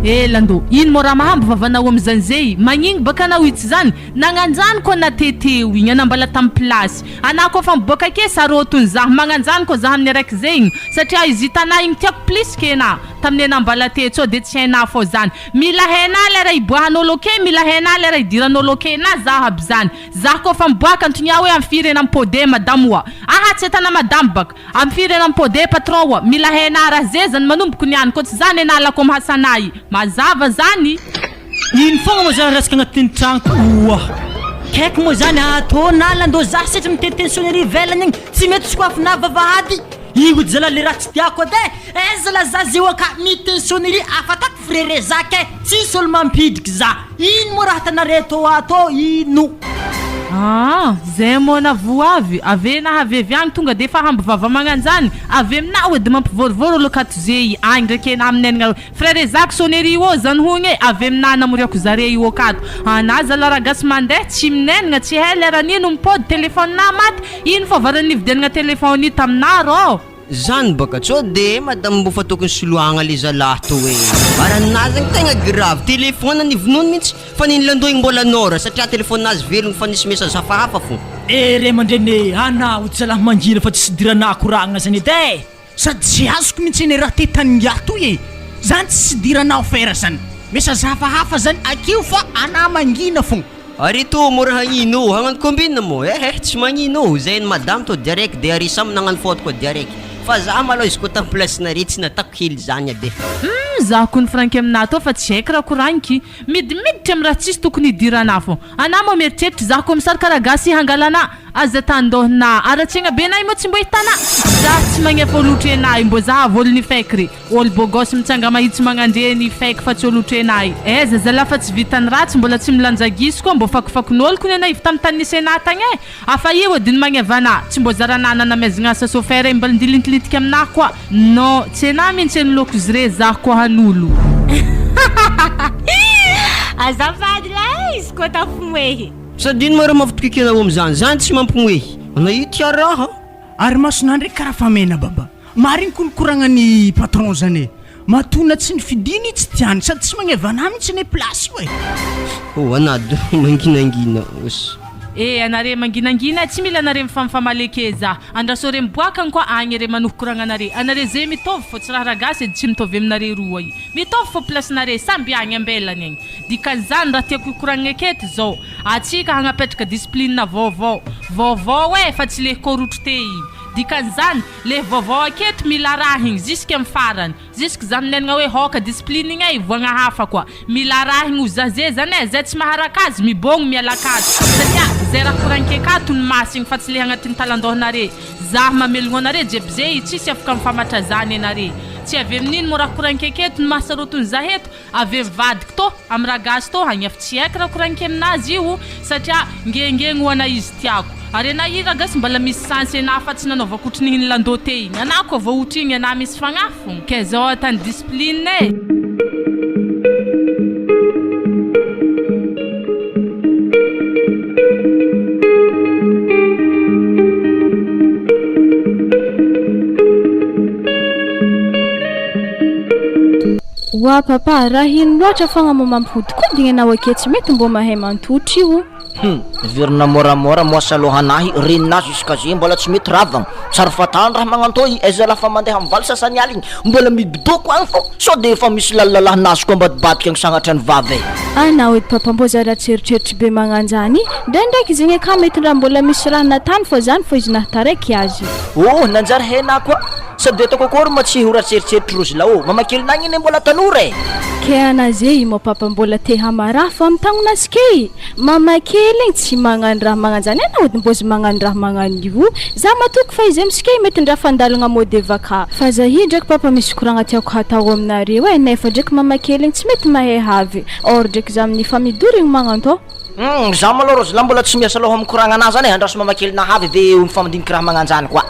Eh Lando, ino mô raha mahambo vavanao amizany zey? Magnino baka anao itsy zany? Nagnanjany koa na teteo igny ana mbala tam plasy. Ana koa fa miboaka ake sarotiny zah, magnanjany koa zah aminy araiky zegny satria izy hitanah igny tiako plus que enah taminy enah mbala tetsy eo de tsy hainah fô zany. Mila hena lera iboahan'olo ok mila hena lera idiran'olo ok na zaho aby zany zah kofa miboaka antonia hoe am firy ena mipode madamo oa aha tsy atana madamo baka am firy ena mipode patron oa mila hena raha ze zany manomboko niany ko tsy zany ena alako am hasanay mazava zany. Ino fogna moa zany resaka agnatin'ny tragno to oa? Kaiky moa zany atô na landô za setry miteniteny sonnerie ivelany agny tsy mety sokafinà vavahady. Io edy zalahy le raha tsy tiako edy e! Aiza la za zeo aka miteny sonnerie afatako frere za kay tsisy olo mampidriky za! Ino moa raha tanare tô ato ino? Aa zay moa na voa avy ave na avy avy agny tonga de efa hamby vava magnanjany avy aminao edy mampivôrivôry olo akato zey agny ndraiky ena aminy agnareo frere zako sonnerie ô zany hogny e avy aminah namoriako zare io akato anah zala ragasy mandeha tsy minenagna tsy hay leran'ino mipody telephone nah maty Ino fô varany nividianagna téléphone io taminah rô? Zany baka tsô de madame mbô fa tokony soloagna le zalah tô e! Ary ninazy zegny tegna grave, téléphone nivonono mintsy fa niny landoa igny mbola nord satria téléphone nazy velogno fa nisy message hafahafa fô. Eh ray aman-dreny e, anao zalahy mangina fa tsy idirana koragna zany edy e! Sady tsy azoko mintsy anie raha te taningahy toy e! Zany tsy idiranao affaire zany. Message hafahafa zany akeo fa anah mangina fogna. Ary tô mora hagnino ô, hagnano combine moa? Eh eh tsy magnino ô, zay ny madame tô diaraiky de ary samy nagnano faute koa diaraiky, fa za malôha izy koa tam place nare tsy natako hely zany aby e. Humm zaho kony franky aminah tô fa tsy haiko raha koragniky, midimiditra am raha tsisy tokony hidiranah fô, anah moa mieritreritra zaho komisary karaha gasy hangalanah, Aza tandohina aratsiagna be nay moa tsy mbo hitana za tsy magnefa olo otrenay mbo za avy olo nifaiky re olo bogosy mitsanga mahitsy magnandre nifaiky fa tsy olo otrenay aiza zalah fa tsy vitany ratsy mbola tsy milanja giso koa mbo fakofakon'olo kony anay avy tam tany nisy anah tagny e afa io ody ny magneva anah tsy mbo zaranah nanamezagna asa chauffeur e mba ndilintilintiky aminah koa non tsy anah mintsy anoloako zre zah koa hanolo. Azafady lahy izy koa tafimoehy. Sady ino ma raha mampitokiky anao amizany? Zany tsy mampimoehy anao io tia raha. Ary masonà ndraiky karaha fa mena baba. Marigny kony koragnan'i patron zany e. Matoa na tsy nifidiny tsy tiany sady tsy magneva anà mintsy anie place io e. Oh anado manginangina os. Eh anare manginangina tsy mila anare mifamifamaly eke za. Andraso re miboaka agny koa agny re manohy koragnanare. Anare ze mitovy fô tsy raha ragasy edy tsy mitovy aminare roa i. Mitovy fô place nare samby agny ambelany agny. Dikan'izany raha tiako hikoragnina aketo zao, atsika hagnapetraka discipline vaovao, vaovao e fa tsy le korotro te igny. Dikan'izany, le vaovao aketo mila arahigny jusque am farany, jusque za minenagna hoe hoka discipline igny e ivoagna hafa koa. Mila arahigny ho zaze zany e, zay tsy maharaka azy mibôgno miala akato satria zay raha koragniko akato no masigny fa tsy le agnatin'ny talandohanare. Zah mamelogno anare jiaby zay tsisy afaka mifamatra zany anare. Tsy avy amin'ino moa raha koragniko aketo no mahasarotiny zah eto, Avy eo vadiko tô am raha gasy tô hagny ef tsy haiko raha koragniko aminazy io satria ngengegny ho ana izy tiako ary ana i raha gasy mbala misy sens ena fa tsy nanaovako otrn'igny landô te igny ana koa vao otrigny ana misy fagnahy fogna ke zao atany discipline e. Oa papa, raha ino loatra fogna mô mampihodikodiny anao ake tsy mety mbô mahay mantotry io. Hum, miverina môramôra moa salôhanahy reninahy jusqu'à ze mbola tsy mety ravagna, tsary fatany raha magnantô i aiza lah fa mandeha am valo sasany aligny mbola midodoko agny fô sao de efa misy lalilalahin'azy koa ambadibadika agny sagnatria ny vava e. Anao edy papa mbô za ratsy eritreritry be magnanjany, ndraindraiky zegny aka mety ndra mbola misy raha natany fô zany fô izy nahataraiky azy. Oh nanjary hena koa. Sady ataoko akory ma tsy ho ratsy eritreritry Rozila ô! Mama kelinay anie mbola tanora e! Ke anaze i mon papa mbola te hamaraha fo am tagnon'azy ke i mama kely igny tsy magnano raha magnanjany anao edy mbôzy magnano raha magnano io za matoky fa izy amsika i mety ndra fandalagna mode vaka fa za i ndraiky papa misy koragna tiako hatao aminareo e nefa ndraiky mama kely igny tsy mety mahay havy or ndraiky za amin'ny famidoro igny magnantô Humm za malou Rozila mbola tsy miasa loha am koragna anah zany e andraso mama kely nahavy ve eo mifampandiniky raha magnanjany koa.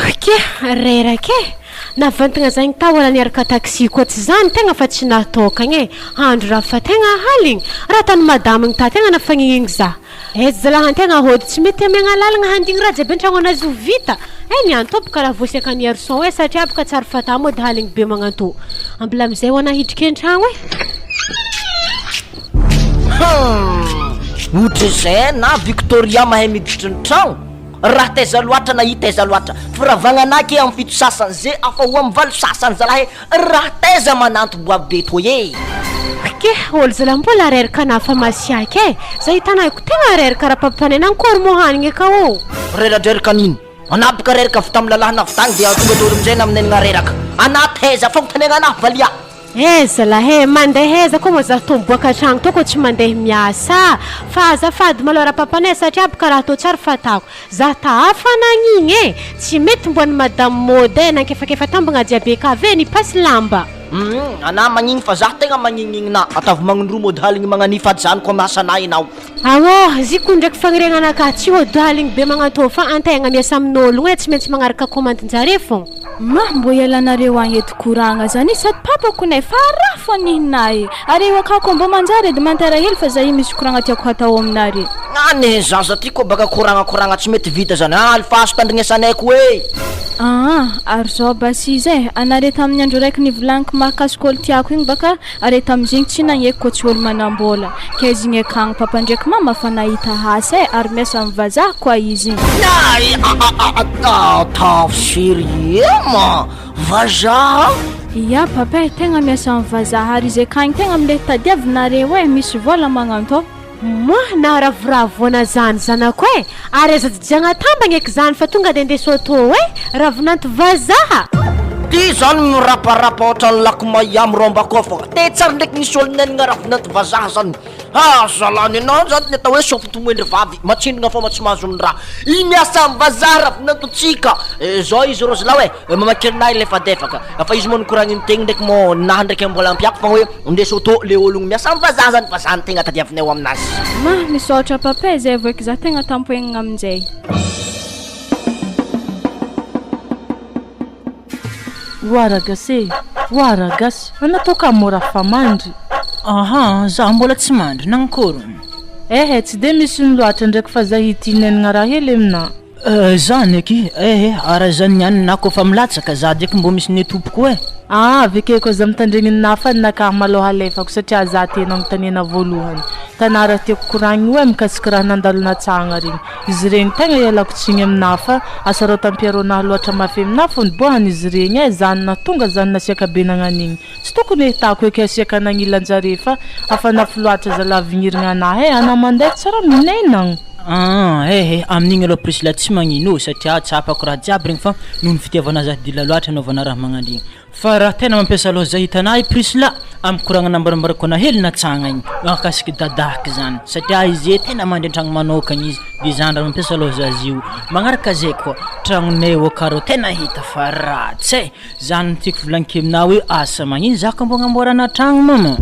Ok, reraka e! Navantagna zagny tao raha niaraka taxi koa tsy zany tegna fa tsy nahatôkagna e! Andro raha fa tegna aligny! Raha tany madama igny ta tegna nafagnigny za! Aiza zalahy antegna hody tsy mety amiagna lalagna handigny raha jiaby antragno anazy ho vita! Eh ny anto boka raha voasiaka an'i Herson e satria boka tsary fatà mody haligny be magnantô! Ambila amizay ho anah hidriky antragno e! Humm! Ohatrizay na Victoria mahay miditry ny tragno, raha taiza loatra na i taiza loatra, firavagna ke am fito sasany ze afa ho am valo sasany zalahy e, raha taiza mananto bois be toy e! Ok, olo zalahy mbola reraka na fa masiaka e! Za hitanahiko tegna reraka raha mpampifanena ankôry moa hanigny ka ô! Reradreraka an'ino? Anah boka reraka avy tam lalahy navy tagny dia tonga daholo amizay na aminenigna reraka. Anah taiza fagnotanegna anah valia. Eh zalahy eh, mandeha aiza koa moa za tô miboaka an-tragno tô koa tsy mandeha miasa fa azafady malôha rapapanay satria aby karaha tô tsary fatako za ta hafa nagnigny eh, tsy mety mbo an'i madame Maude eh, nankefakefa tambagna jiaby ekave nipasy lamba. Humm anah magnigny fa zah tegna magnignignina ataovy magnindroa mody haligny magnania fa ajanoko am asanah enao. Aô, ziko ndraiky fagniriagnanakahy tsy hody haligny be magnantô fa antegna miasa amin'ôlogno eh, tsy maintsy magnaraka commande-njare fogna. Mah mbô ialanareo agny eto koragna zany sady papako nay fa raha fô nihinay ary io akako mbô manjary edy mantara hely fa za io misy koragna tiako hatao aminare. Any zaza ty koa baka koragna koragna tsy mety vita zany ah alefaso tandrignesanay ko eh. Aa, ary zao basy izy e, anare tamin'ny andro raiky nivolagniko mahakasika olo tiako igny baka are tamizigny tsy nagneky kô tsy olo manambola, k'aiza igny akagny papa ndraiky mama fa nahita asa e, ary miasa amy vazaha koa izy igny. Ataovy sérieux ma vazaha? Ia papa e, tegna miasa amy vazaha ary izy akagny tegna amle tadiavinareo e, misy vola magnantô. Moa naharavoravoana zany zanako e! Ary aza jijiagna tambagna eky zany fa tonga de andeso auto e! Ravinanto vazaha! Ty zany miraparapa ohatran'ny lac Miami Rambakao fa te tsary ndraiky nisy olo nenina ravinanto vazaha zany. Ah zalahy nenao zany ny atao hoe sofintomoendry vavy matsindrona fô ma tsy mahazo ny raha. I miasa am vazaha ravinantotsika. Zao izy rôzilahy e, mamakelinahy lefadefaka. Fa izy moa nikoragniny tegny ndraiky mô naha ndraiky mbola ampiako fa hoe Ndeso auto le ologno miasa am vazaha zany fa zany tegna tadiavinay ao aminazy. Ma, misaotra papa e, zay vao eky za tegna tampoegnina aminjay. Oa ragasy e! Oa ragasy! Anao tô ka mora fa mandry. Aha, za mbola tsy mandry, nankôry? Ehe, tsy de misy ino loatra ndraiky fa za hitinenagna raha hely aminà. Eh zany aky eh ara zany niany na kofa milatsaka za dreky mbô misy ny tompoko eh. Ah avekeko aza mitandregny ny nafa ny nakahy malôha alefako satria za tena agnontaniana voalohany. Tanà raha tiako koragniny oe mikasiky raha nandalo natsagna regny. Izy regny tegna ialako tsigny aminà fa asarotam-piaroanahy loatra mafy aminà fô niboahany izy regny eh zany nahatonga zany nasiaka be nagnanigny. Tsy tokony ahitako eky asiaka nagnilan-jare fa hafanafo loatra zalahy vignirigna anahy e, anah mandeha tsy raha minenagna. Aa eh eh, amin'igny aloha Priscilla tsy magnino satria tsapako raha jiaby regny fa noho ny fitiavana azy dila loatra anaovana raha magnandrigny fa raha tena mampiasa loha zay hitanah i Priscilla amin'ny koragna nambarambarako anah hely natsagna igny mahakasiky dadaky zany satria izy e tena mandry an-tragno manokagna izy de zany raha mampiasa loha za zio magnaraka zay koa tragnonay ao karô tena hita fa ratsy e. Zany no tiako volagniko aminao hoe asa magnino za ka mbô agnamboarana tragno mama.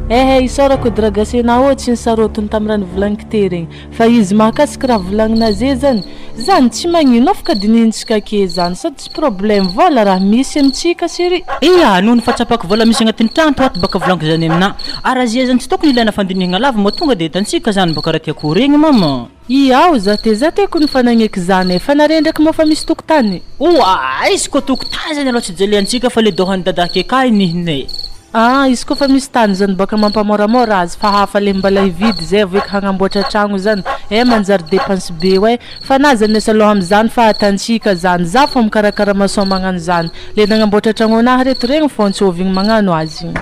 Ehe isaorako Dragasenao ô tsy nisarotiny tam raha nivolagniko te regny fa izy mahakasiky raha volagnina ze zany zany tsy magnino afaka dinihintsika ake zany sady tsy problème vola raha misy amintsika chérie. Ia, noho ny fahatsapako vola misy agnatin'ny tragno to ato baka volagniko zany aminà. Ary azia zany tsy tokony ilaina fandinihagna lava mba tonga de hitantsika zany baka raha tiako ho regny mama. Iao, za te za te ko ny fanagneky zany e, fa nare ndraiky moa fa misy tokotany? Oa, izy ko tokotany zany aloha tsy jaliantsika fa le dohan'i dadaky akay nihine. Ah, izy ko fa misy tany zany baka mampamoramora azy fa hafa le mbala hividy zay avoeky hagnamboatra tragno zany eh manjary depense be oe, fa na aza miasa loha amizany fa atantsika zany, za fô mikarakara maçon magnano zany, Le nagnamboatra tragnonah reto regny fô tsy ovigny magnano azy igny.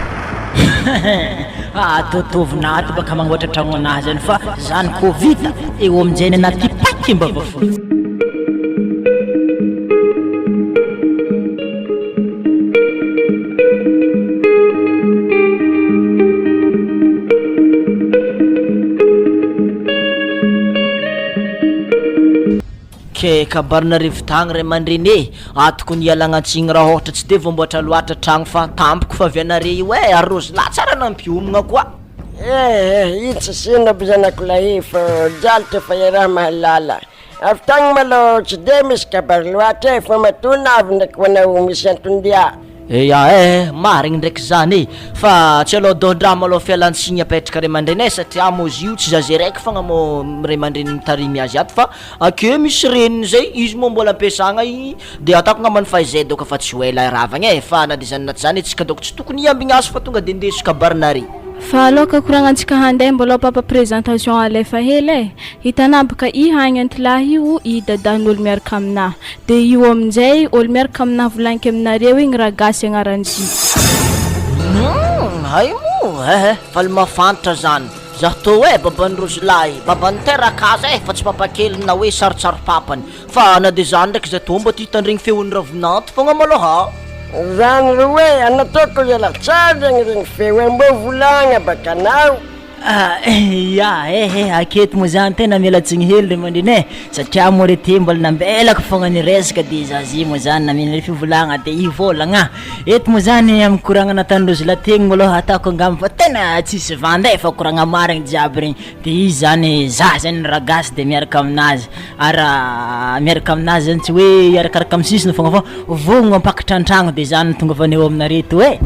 Ataotaovina ato baka magnamboatra tragnonah zany fa zany ko vita eo aminjay ny anaty paky mbava fo. Ke kabarinarivo tagny ray aman-dreny e! Atoko ny ialagna tsigny raha ôhatra tsy de voamboatra loatra tragno fa tampoko fa avy anare io e! Ary Rose-lahy tsara nampiomagna koa. Eh eh, io tsy sina aby zanako lahy fa jaly ty fa iaraha mahalala. Avy tagny malôha tsy de misy kabary loatra e, fa matoa navy ndraiky ho anao misy anton-dia. Eya eh, marigny ndraiky zany e! Fa tsy aleo dôndraha malôha fialan-tsigny apetraka ray aman-dreny e, satria mô izy io tsy zaza araiky fogna mô ray aman-dreny mitarimy azy ato fa Akeo misy reniny zay, izy moa mbola ampiasagna igny de ataoko ngambany fa izay daoka fa tsy ho ela ravagna e, fa na de zany na tsy zany tsika daoko tsy tokony hiambigny azy fa tonga de ndeso kabarinare. Fa aloka koragnantsika handeha mbola papa présentation alefa hely e! Hitanà baka i hagny antilahy io i dadan'olo miaraka aminà de io aminjay olo miaraka aminà volagniko aminareo igny ragasy agnaranjy. Humm hay moa eh eh faly mahafantra zany. Zah tô eh baban'i Rozy lahy, baba niteraka azy eh fa tsy papa keliny na hoe sarotsaro-papany, fa na de zany ndraiky zah tô mba tia hitandregny feon'i Ravinanto fogna malôha. Zany roe anataoko iala tsara zegny regny feo e mbô volagna baka anao. Ah ya eh eh aketo moa zany tena miala tsiny hely ry aman-dreny eh satria moa re ty mbola nambelako fogna niresaka de za zy moa zany namena le fivolagna de hivolagna. Eto moa zany amin'ny koragna nataon'i Rozy lategny malôha ataoko angamba fa tena tsisy vandy e fa koragna marigny jiaby regny, de izy zany zah zany ragasy de miaraka aminazy, ary raha miaraka aminazy zany tsy hoe hiarakaraka amin'ny sisiny fogna fa vognogno hampakatra an-tragno de zany no tonga avy eo aminareo eto e.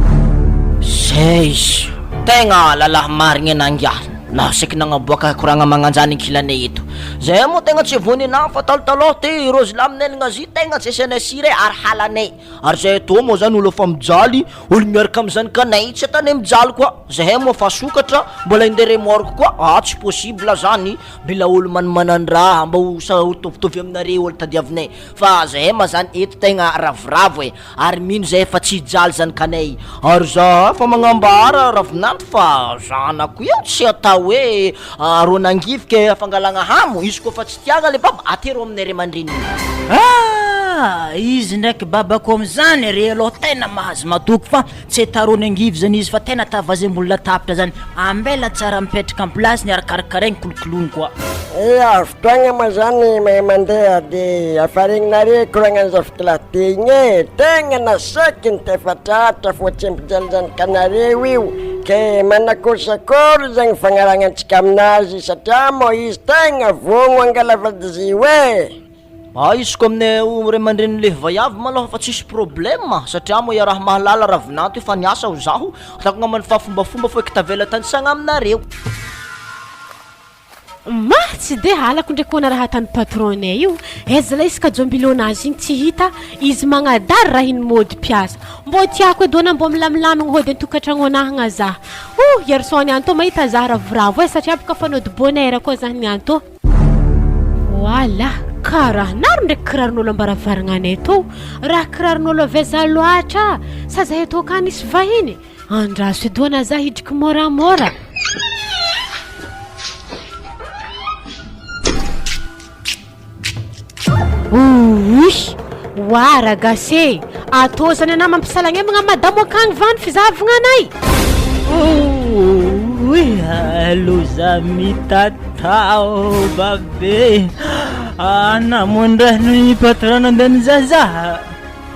Zay izy, tegna lalahy marigny anah ngiahy. Na saiky nagnaboaka koragna magnanjany ankilanay eto. Zahay moa tegna tsy voa nenah fa talotaloha ty Rose laminay azy tegna tsy asianay sira e ary halanay. Ary zahay tô moa zany olo efa mijaly, olo miaraka amy zanakanay tsy atanay mijaly koa. Zahay moa fa sokatra mbola hinday remorque koa, ah tsy possible zany, mila olo manimanan-draha mba ho sa- ho tovitovy aminareo olo tadiavinay. Fa zahay ma zany eto tegna ravoravo e. Ary mino zahay fa tsy hijaly zanakanay. Ary za fa magnambara ravinanto fa zanako io tsy atao hoe ron'angivy fangalagna hamo, izy koa fa tsy tiagna le baba atero aminay ray aman-dreniny. Ah! Izy ndraiky babako amizany re aloha tena mahazo matoky fa tsy atao ron'angivy zany izy fa tena tavazy ambony latabatra zany, ambela tsara mipetraka am place-ny ary karakarainy kolokoloiny koa. Ia, fotoagna moa zany mahay mandeha de afaregninare koragnan'ny zafikilahy te igny e, tegna nasaky ny tefa tratra fô tsy ampijaly zanakanareo io, ke manakôrsakôro zagny fagnaragnantsika aminazy satria moa izy tegna vogno angala vady zio e. Ah izy ko aminay ray aman-drenin'ny le vaiavy malôha fa tsisy problème satria moa iaraha mahalala raha vinanto io fa niasa ho zaho, ataoko angambany fa fombafomba fô eky tavela tanisagna aminareo. Ma tsy de halako ndraiky hoana raha ataon'ny patron-nay io, aiza zalahy izy kajombilônazy igny tsy hita, izy magnadary raha iny mody mpiasa, mbô tiako edy hoana mbô milamilamigny hody an-tokantragnonahagna zah, oh Yerson niany tô mahita zah ravoravo e satria bôka fa nody bonne heure koa zah niany tô. Voilà! Karaha naro ndraiky kiraron'olo am-baravaragna anay tô, raha kiraron'olo avy aiza loatra sa zahay tô ka nisy vahiny? Andraso edy hoana za hidriky môramôra. Ouii! Oa ragasy e! Atô zany anà mampisalagnemagna madamo akagny va ny fizahavagna anay? Ouii! Loza mitatao babe! Namondrano ny patron nandeha nizahazaha.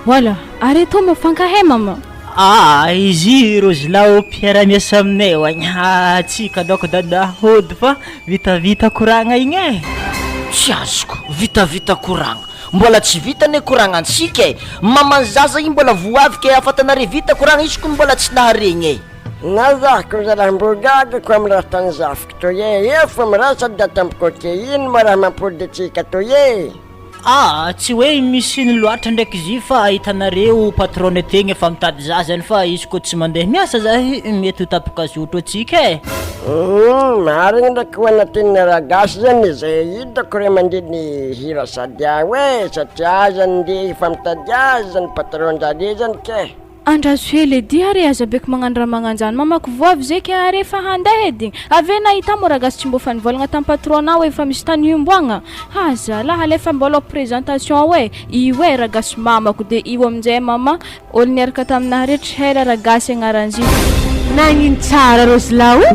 Voilà! Ary tô mifankahay mama? Ah izy Rozilahy ô mpiara-miasa aminay eo agny, ah tsy kadaoko dada hody fa vitavita koragna igny e. Tsy azoko, vitavita koragna, mbola tsy vita anie koragnantsika e, maman'ny zaza igny mbola voa avy ke afatanare vita koragna izy kony mbola tsy naharegny e. Na za ko zalahy mbo gaga ko am raha tany zafiko toy e, efa mirasa da tampoko ke ino mo raha mampody atsika toy e. Ah tsy hoe misy ino loatra ndraiky izy io fa hitanareo patronne tegna efa mitady za zany fa izy koa tsy mandeha miasa zahy mety ho tapaka zotro atsika e. Humm marigny ndraiky ho anatin'ny raha gasy zany zay hitako re mandeha ny hira sadia hoe satria zany ndeha hifampitady azy zany patron njare zany ke. Andraso hely edy are aza beko magnano raha magnanjany mamako voavy zay ke are fa handeha edy ave nahita mo ragasy tsy mbo fa nivolagna tam patron nao hoe fa misy tany hiomboagna ha zalah alefa mbola presentation hoe io e ragasy mamako de io aminjay mama olo niaraka taminahy rehetra hela ragasy agnaranzy io. Nagnino tsara Rose-la o?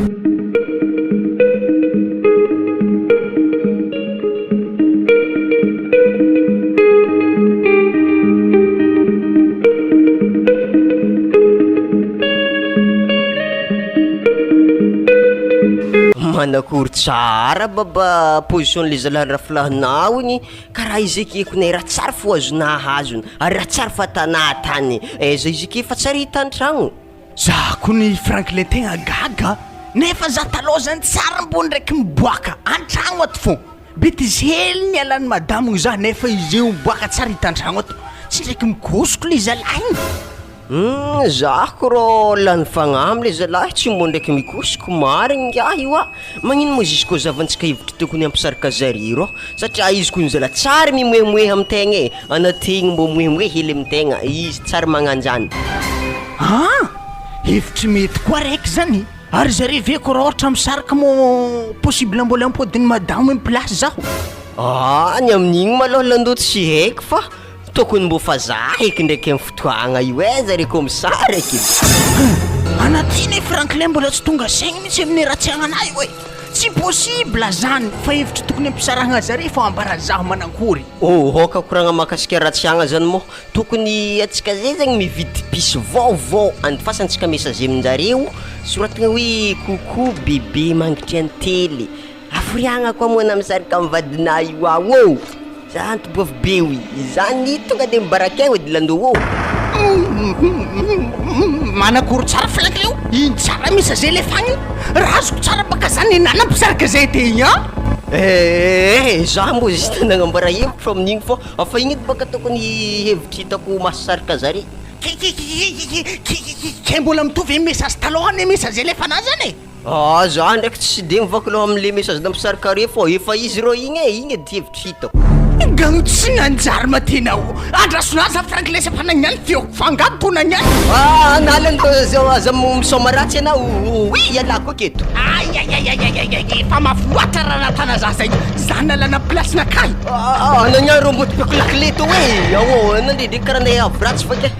Manakory tsara baba position le zalahy rafilahinao igny, karaha izy ekeko nay raha tsary fo azonà azony ary raha tsary fatanà tany, aiza izy ake fa tsary hita an-tragno. Za kony Franklin tegna gaga nefa za talôha zany tsary mbô ndraiky miboaka an-tragno ato fô, betizy hely nialan'i madamo za nefa izy io miboaka tsary hita an-tragno ato, tsy ndraiky mikosoko le zalahy igny. Humm zah ko rô lany fagnahy amle zalahy tsy mbô ndraiky mikosoko marigny ngiahy io ah, magnino moa izy izy koa zavantsika hevitry tokony hampisaraka zare rô, satria izy kony zala tsary mimoemoeha amy tegna e, anao tegny mbô mimoemoeha hely amy tegna, izy tsary magnanjany. An! Hevitry mety koa raiky zany, ary zare ve ko raha ohatra misaraka moa possible mbola ampodin'i madamo amy place zaho? Ah ny amin'igny malôha landoha tsy haiko fa tokony mbô fa za eky ndraiky amy fotoagna io e zare kô misaraky. Hum! Anaty ne Franklin mbola tsy tonga saigny mintsy amin'ny ratsiagnanahy io e! Tsy possible zany fa hevitry tokony ampisarahagna zare fa ambara zaho manankory. Oh aoka koragna mahakasika ratsiagna zany moa Tokony antsika zay zegny mividy puce vaovao andifasantsika messager aminjareo soratagna hoe coucou bebe mangitry antely hafiriagna koa moa na misaraka am vadinah io ao ô za antoboavy be oy izany tonga de mibarakay ody landô ô. Manakory tsara flaky io? Ino tsara message alefagny? Raha azoko tsara baka zany ny nampisaraka zay te igny an! Eh, za mbô juste nagnambara hevitro amin'igny fô fa igny edy baka tokony hevitry hitako mahasarika zare. Ke mbola mitovy amin'ny message taloha anie message alefanà zany e! Ah za ndraiky tsy de mivaky loha amle message nampisarika re fô efa izy rô igny e, igny edy hevitry hitako. Gano tsy nanjary matena o! Andrasona aza Frank lesa fa nagnano feoko fa angaha tô nagnano? Ah anala ny aza misaoma ratsy anao oui ialako aketo. Aiaiaiaiaiaiai efa mafy loatra raha natana za zay, za nalana place nakahy. Ah nagnano rô mbô tiako lakile tô e, ao nandrendreky karaha andeha avy ratsy fa ke.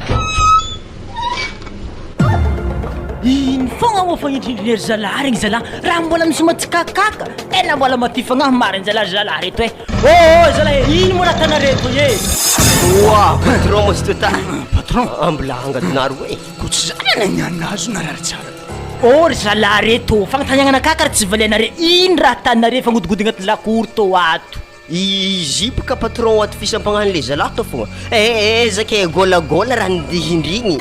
Iny fogna moa fagnindrindrina ry zalahy regny zalahy, raha mbola misy matsikakaka, tena mbola maty fagnahy marigny zalahy ry zalahy reto e! Oh oh zalahy e, ino moa raha atanareo toy e? Oa patron moa izy ta. Patron. Mbola angadinaro e. Ko tsy zany nagnanina azo narary tsara. Oh ry zalahy reto, fagnontaniagna anakahy karaha tsy valianare, ino raha atanare fagnodigodigna agnaty lakoro tô ato? Izy boka patron ato fisampagnany le zalahy tô fogna eh eh zaka e gôlagôla raha nidihindrigny.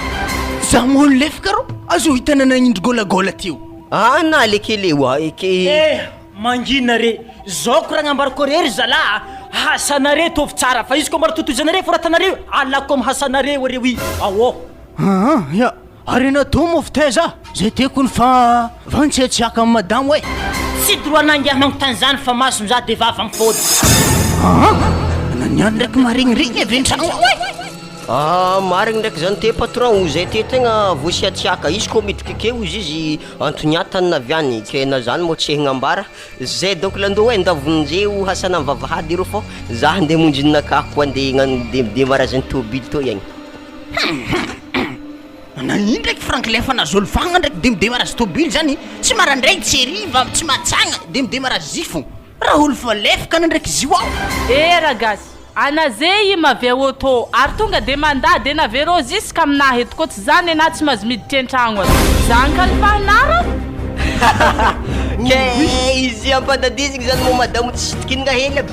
Za moa lefika rô azo hitana nagnindry gôlagôla teo. Ah na le kele oa eke. Eh mangina re, zao koragna ambarako are ry zalahy a, hasanare tovy tsara fa izy ko mbola totoizanare fô raha atanareo alako am hasanareo areo i, aô. Aa ya. Ary enao to moa fitaiza zay tiako ny fa vantsiatsiaka am madamo e! Tsy droit nangiahy magnontany zany fa maso mizaha de vava mifôdy. Aa naniany ndraiky maregniregny avy antragno ao e! Aa marigny ndraiky zany te patron o zay te tegna voasiatsiaka izy ko midriky akeo ozy izy antonia tany naviany ke na zany moa tsy hagnambara zay donc landoha e nda vonjeo hasana am vavahady ireo fô za handeha hamonjy ninakahy ko andeha hagnano demarage ny tôbily tô iagny. Na ino ndraiky Franklin fa nahazo vagna ndraiky de midemarazy tôbily zany tsy marandraigny tsy hariva tsy matsagna de midemarazy fô raha olo fa lefaka ana ndraiky izy io ao. Eh ragasy, anaze i mave auto ary tonga de manda de navereo ziska aminahy eto koa tsy zany enah tsy mahazo miditry antragno ato. Zany kalifahinara? Ke izy ampadadizigny zany moa madamo tsy sitikina hely aby.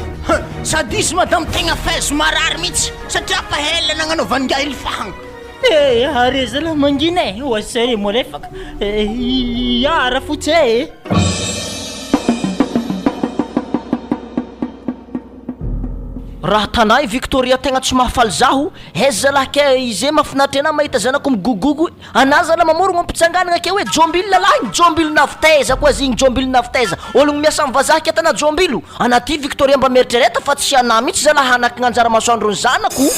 Sady izy madamo tegna faizo marary mihitsy satria fa ela nagnanaovan'ingahy ely fahagna. Eh are zalahy mangina eh, oa sere molefaka eh, ya rafotsy eh. Raha tanà i Victoria tegna tsy mahafaly zaho, aiza zalahy ke ize mahafinaritra anah mahita zanako migogogo, anah zalahy mamorogno ampitsanganagna ke hoe jômbilo lalahy igny, jômbilo navy taiza koa izy igny, jômbilo navy taiza, ôlogno miasa amy vazaha ke tanà jômbilo, anah ty Victoria mba mieritrereta fa tsy anah mitsy zalahy hanakagna anjara masoandro ny zanako.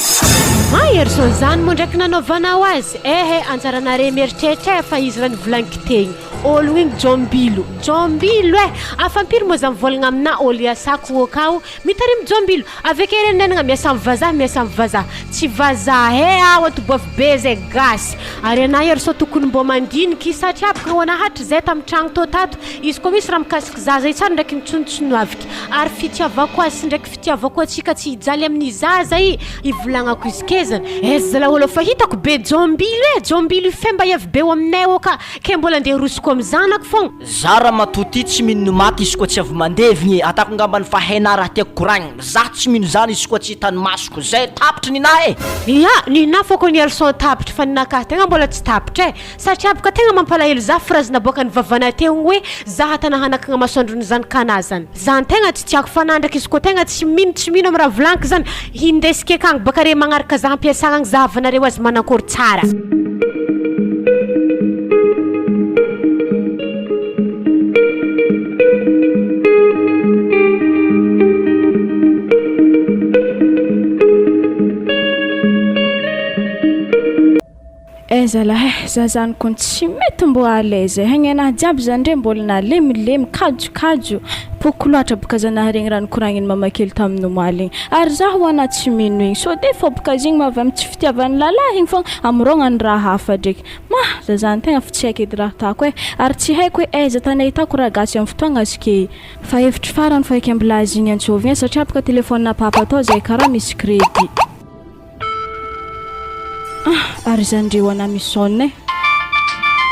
Hay Herson zany moa ndraiky nanaovanao azy ehe anjaranare mieritreritra eh fa izy raha nivolagniko tegny ologno igny jombilo jombilo eh afa-mpiry moa za mivolagna aminà olo iasako okao mitarimy jombilo aveke reny nenagna miasa amy vazaha miasa amy vazaha tsy vazaha eh aho antoboafy be zay gasy ary anà Herson tokony mbô mandiniky satria bôka ho anà hatrizay tamy tragno tô tato izy koa misy raha mikasiky zaza io tsara ndraiky nitsontsinoaviky ary fitiavako azy sy ndraiky Fitiavako antsika tsy hijaly amin'ny zaza i ivolagnako izy kezany aiza zalahy olo fa hitako be jombilo e jombilo io fe mba hiavy be ao aminay ao ka ke mbola andeha hirosoko amin'ny zanako fogna. Za ramatoa ty tsy mino ny maty izy koa tsy avy mandevigny e, atako ngambany fa hainà raha tiako koragnina, za tsy mino zany izy koa tsy hitan'ny masoko, zay tapitry ninà e! Ya, ninà fô ko ny Elson tapitry fa ninakahy tegna mbola tsy tapitra e! Satria boka tegna mampalahelo za phrase naboakan'ny vavana teo igny hoe za hatana hanakagna masoandron'ny zanakana zany. Zany tegna tsy tiako fa nandraky izy koa tegna tsy mino tsy mino am raha volaniko zany hindesiko akagny baka re magnaraka za ampiasagna agny zahavanareo azy manankory tsara. Eh zalahy eh, za zany kony tsy mety mbô à l'aise eh, haignenah jiaby zany ndre mbôla nalemilemy, kajokajo, poko loatra boka za naharegny raha nikoragnin'i mamakely tamin'ny omaly igny, ary za ho'a na tsy mino igny, sao de fô boka izy igny avy amin'ny tsy fitiavan'ny lalahy igny fôgna amorôgnany raha hafa dreky, ma za zany tegna fa tsy haiko edy raha atako eh, ary tsy haiko hoe aiza tany ahitako raha gasy amin'ny fotoagna azy ke, fa hevitry farany fô eky ambilazy igny antsôvigny eh, satria boka telephone papa tao zay karaha misy crédit. Ah, ary izany ndre ho anah mi-sonne eh.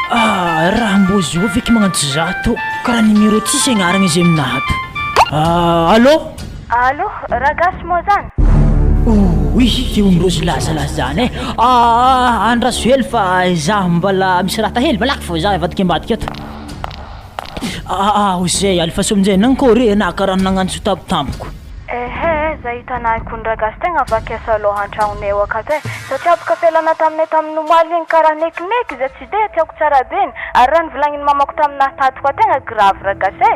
Ah, raha mbô zovy eky magnantso za tô, karaha numéro tsisy agnaragna izy aminahy ato. Ah, allô? Allô, Ragasy moa zany? Ouii, feon-dRozy lazalaza zany e! Aa andraso hely fa izaho mbola misy raha atao hely, malaky fô izaho hivadika ambadika ato. Aa ose, alefaso aminjay nankôry e, anà karaha nagnantso tampotampoko. Ehe, za hitanà kony ragasy tegna vaky asa aloha antragnonay ao akato e, satria boka fialana taminay tamin'ny omaly igny karaha nekineky za tsy de tiako tsara be ny, ary raha nivolagniny mamako taminah tato koa tegna grave ragasy e.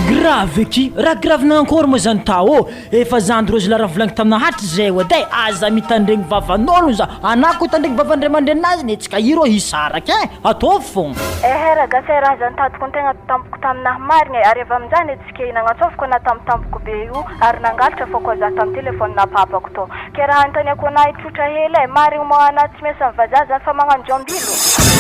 Grave aky! Raha grave nankôry moa zany tao ô? Efa zandry rozy lahy raha volagniko taminah hatrizay edy e, aza mitandregny vavan'ôlogno za, anah koa hitandregny vavan-dray aman-dreninah zany e, tsika io rô hisaraka e, ataovy fogna. Ehe ragasy e, raha zany tato kony tegna tampoko taminah marigna e, ary avy aminjany e, Ke nagnantsôviko anah tam tampoko be io ary nangalatra fô koa zah tam téléphone na papako tô. Ke raha anontaniako anah hitrotra hely e, marigny moa anah tsy miasa am vazaha zany fa magnano jambilo?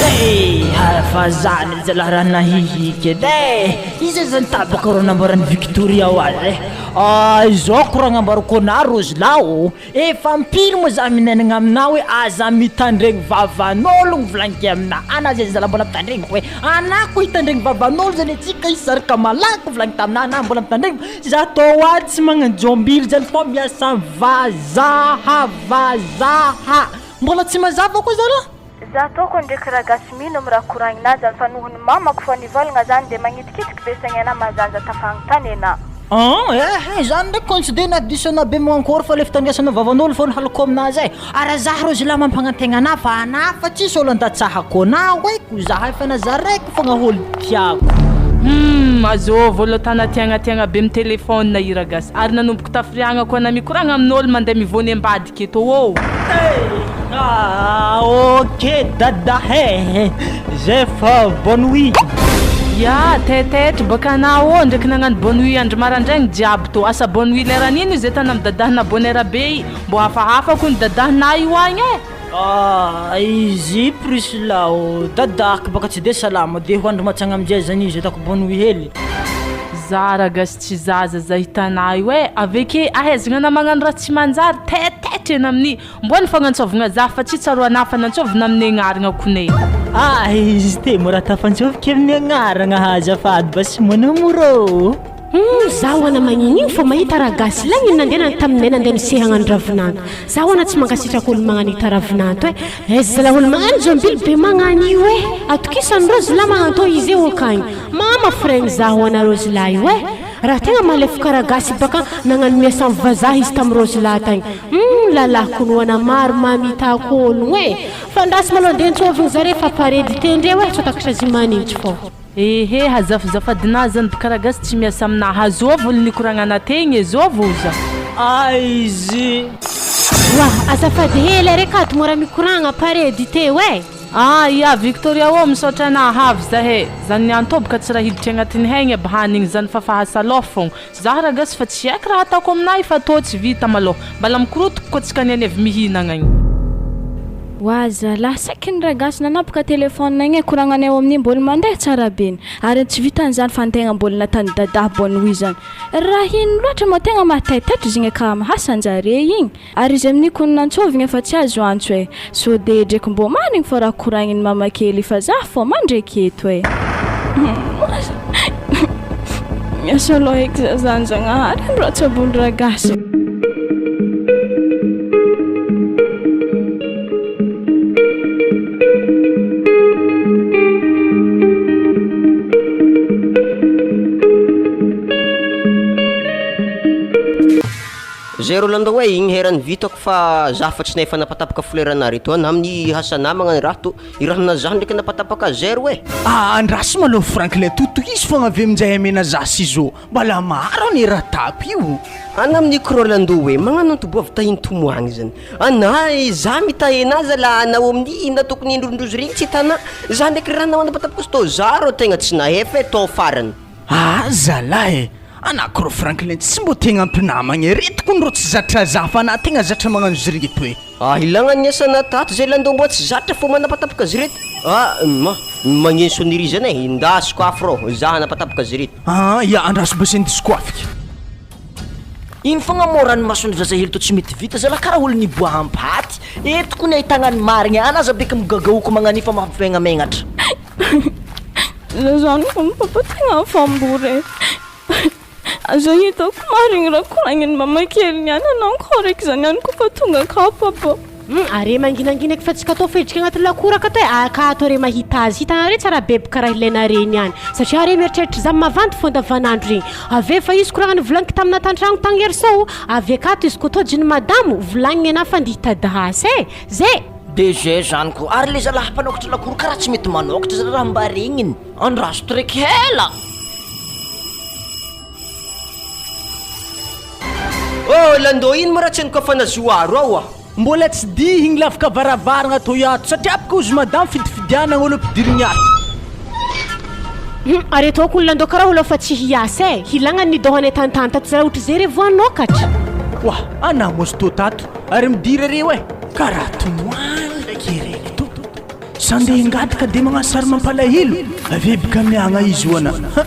Hey, fa zany zalahy raha nahihiky edy e! Iza zany tabaka rô nambaran'i Victoria ho azy e? Ah, izao koragna ambarako anah Rose-lah ô! Efa ampiry moa za minainagna aminah hoe aza mitandregny vavan'ologno volagniko aminah anah zay zala mbola mitandregny hoe anah ko hitandregny vavan'olo zany antsika hisaraka malaky volagniko taminah anah mbola mitandregny za tô ato tsy magnano jômbilo zany fô miasa vazaha vazaha mbola tsy mazava koa zalah. Za tokony ndreky ragasy mino am raha koragnina zany fa noho ny mamako fô nivolagna zany de magnitikitiky be saigny anah mazanja tafagnotany anah. An eh eh zany ndraiky kony tsy de nahadiso anah be mankory fa le fitandresana vavan'olo fô ny halako aminazy e, ary zah rô zilah mampagnantegna anah fa anah fa tsisy olo andatsahako anah oe ko zah efa nazaraiko fogna olo tiako. Humm azôvy olo tanatiagnatiagna be mi-téléphone i ragasy ary nanomboka tafiriagnako ana mikoragna amin'olo mandeha mivôny ambadika. Keto ô! Ah ok dada eh! Zay fa bonne nuit! Ya, taitaitra baka anah ô ndraiky nagnano bonne nuit andro marandraigny jiaby tô, asa bonne nuit leran'ino izy tany am dadahina bonheur be i, mbô hafahafa kony dadahina io agny e! Ah izy Priscilla ô, dadako baka tsy de salama de ho andro matsagna amizay zany izy ataoko bonne nuit hely. Za ragasy tsy zaza za hitanà io e, aveke ahaizagna anà magnano raha tsy manjary, taitaitra ena amin'ny, mbô ny fagnantsôvagna za fa tsy tsaroanà fa nantsôvina amin'ny agnaragna kone. Ah izy te mora tafantsôvoky amin'ny agnaragna azafady basy mon amour ô. Humm zaho ana magnino io fô mahita raha gasy lahy ny nandeha nany taminay nandeha niseha hagnano ravinanto zaho ana tsy mankasitraka olo magnano ita ravinanto e aiza zalahy olo magnano jambilo be magnano io e atokisany reo zalahy magnano tô izy eo akagny Mama frein zaho ana rozilahy io eh! Raha tegna malefaka ragasy baka nagnano miasa am vazaha izy tam rozilahy tagny humm lalahy konoana maro mamitako ologno eh! Fa ndraso malôha ndeha antsôvigny zare fa paredy tendreo eh! Tsô takatra azy manintsy fô. Ehe hazafzafadinah zany bka ragasy tsy miasa aminah azôvy olo nikoragnana tegny e zôvy oza. Aizy. Wah azafady hely are ka ato mora mikoragna paredy teo eh! Ah ia Victoria ô misaotra anah avy zah e! Zany niantoboka tsy raha hiditry agnatin'ny haigny aby hanigny zany fa fahasalô fogna. Zah ragasy fa tsy haiko raha ataoko aminah io fa tô tsy vita malôha. Mbala mikorotoko koa tsika niany avy mihinagna igny. Wa zalah, saiky ny ragasy nanapaka téléphone igny e, koragnanay ao amin'igny mbôla mandeha tsara be ny, ary tsy vitan'izany fa antegna mbôla nataon'i Dadah bonne nuit zany. Raha ino loatra moa tegna mahataitaitra izy igny ka mahasanjare igny. Ary izy amin'io kony nantsovigna fa tsy azo antso e! Sô de dreky mbô marigny fô raha koragniny mama kely fa za fô mandreky eto e! Miasa loha eky za zany Zagnahary andro atsabony ragasy. Zay Rolando oe igny herany vitako fa za fa tsy nahay fanapatapaka fleur anah reto an amin'ny hasana magnano raha to i raha nazaho ndraiky napatapaka zero e. Ah andraso malôha Franklin to tohizo fogna avy aminjay amena za ciseaux mbala maro anie raha atako io. Ana amin'ny Rolando oe magnano antoboa avy tahin'ny tomoagny zany ana e za mitahy anah zala anao amin'ny nataoko nindrondrozy regny tsy hitanah za ndraiky raha nao anapatapaka azy tô za rô tegna tsy nahefa e tô farany. Ah zalahy e! Anah ko rô Franklin tsy mbô tegna mpinamagna e, reto kony rô tsy zatra za fa anah tegna zatra magnano izy reto e. Ah ilagna ny asana tato zay landao mboa tsy zatra fô manapatapaka azy reto ah ma magneno sonnerie zany e indasiko afo rô za hanapatapaka azy reto. Ah ya andraso mba sendisy koafika. Iny fogna moa ranomason'ny zazahely tô tsy mety vita zalah karaha olo niboaham-paty, eto kony ahitagna ny marigny, ana aza beky migagaoka magnan'io fa mampimegnamenatra. Za zany koa papa tegna mifambory e. Aza hitako marigny raha koragniny mama kely niany anao kô raiky zany ihany koa fa tonga akao papa. Hum are manginangina eky fa tsy katao fedrika agnaty lakoro akato e, akato are mahita azy, hitanareo tsara beby karaha ilainare niany, satria are mieritreritra za mavandy fô andavanandro regny, avy eo fa izy koragna nivolagniko tamina tantragno tagny ersao, avy akato izy kô tôjiny madamo, volagniny anah fa ndeha hitady asa e, zay! De zay zany ko, ary le zalahy mpanokatra lakoro karaha tsy mety manokatra zany raha mba regniny, andraso treky hela. Oh Lando ino moa raha tsy anokafana zoaro ao ah. Mbola tsy dihigny lavaka varavaragna toy ato satria aby kozy madame fidifidianagna olo ampidirigny ato. Hum ary ataoko ny Lando karaha olo fa tsy hiasa e, hilagna ny dohanay tantany tato zara ohatry zay re vao hanokatra. Oa, anah moa tsy tô tato ary midira reo e, karaha tomany ndraiky regny to. Sa ndeha hingadika de magnano sary mampalahelo avy bka miagna izy oana ha.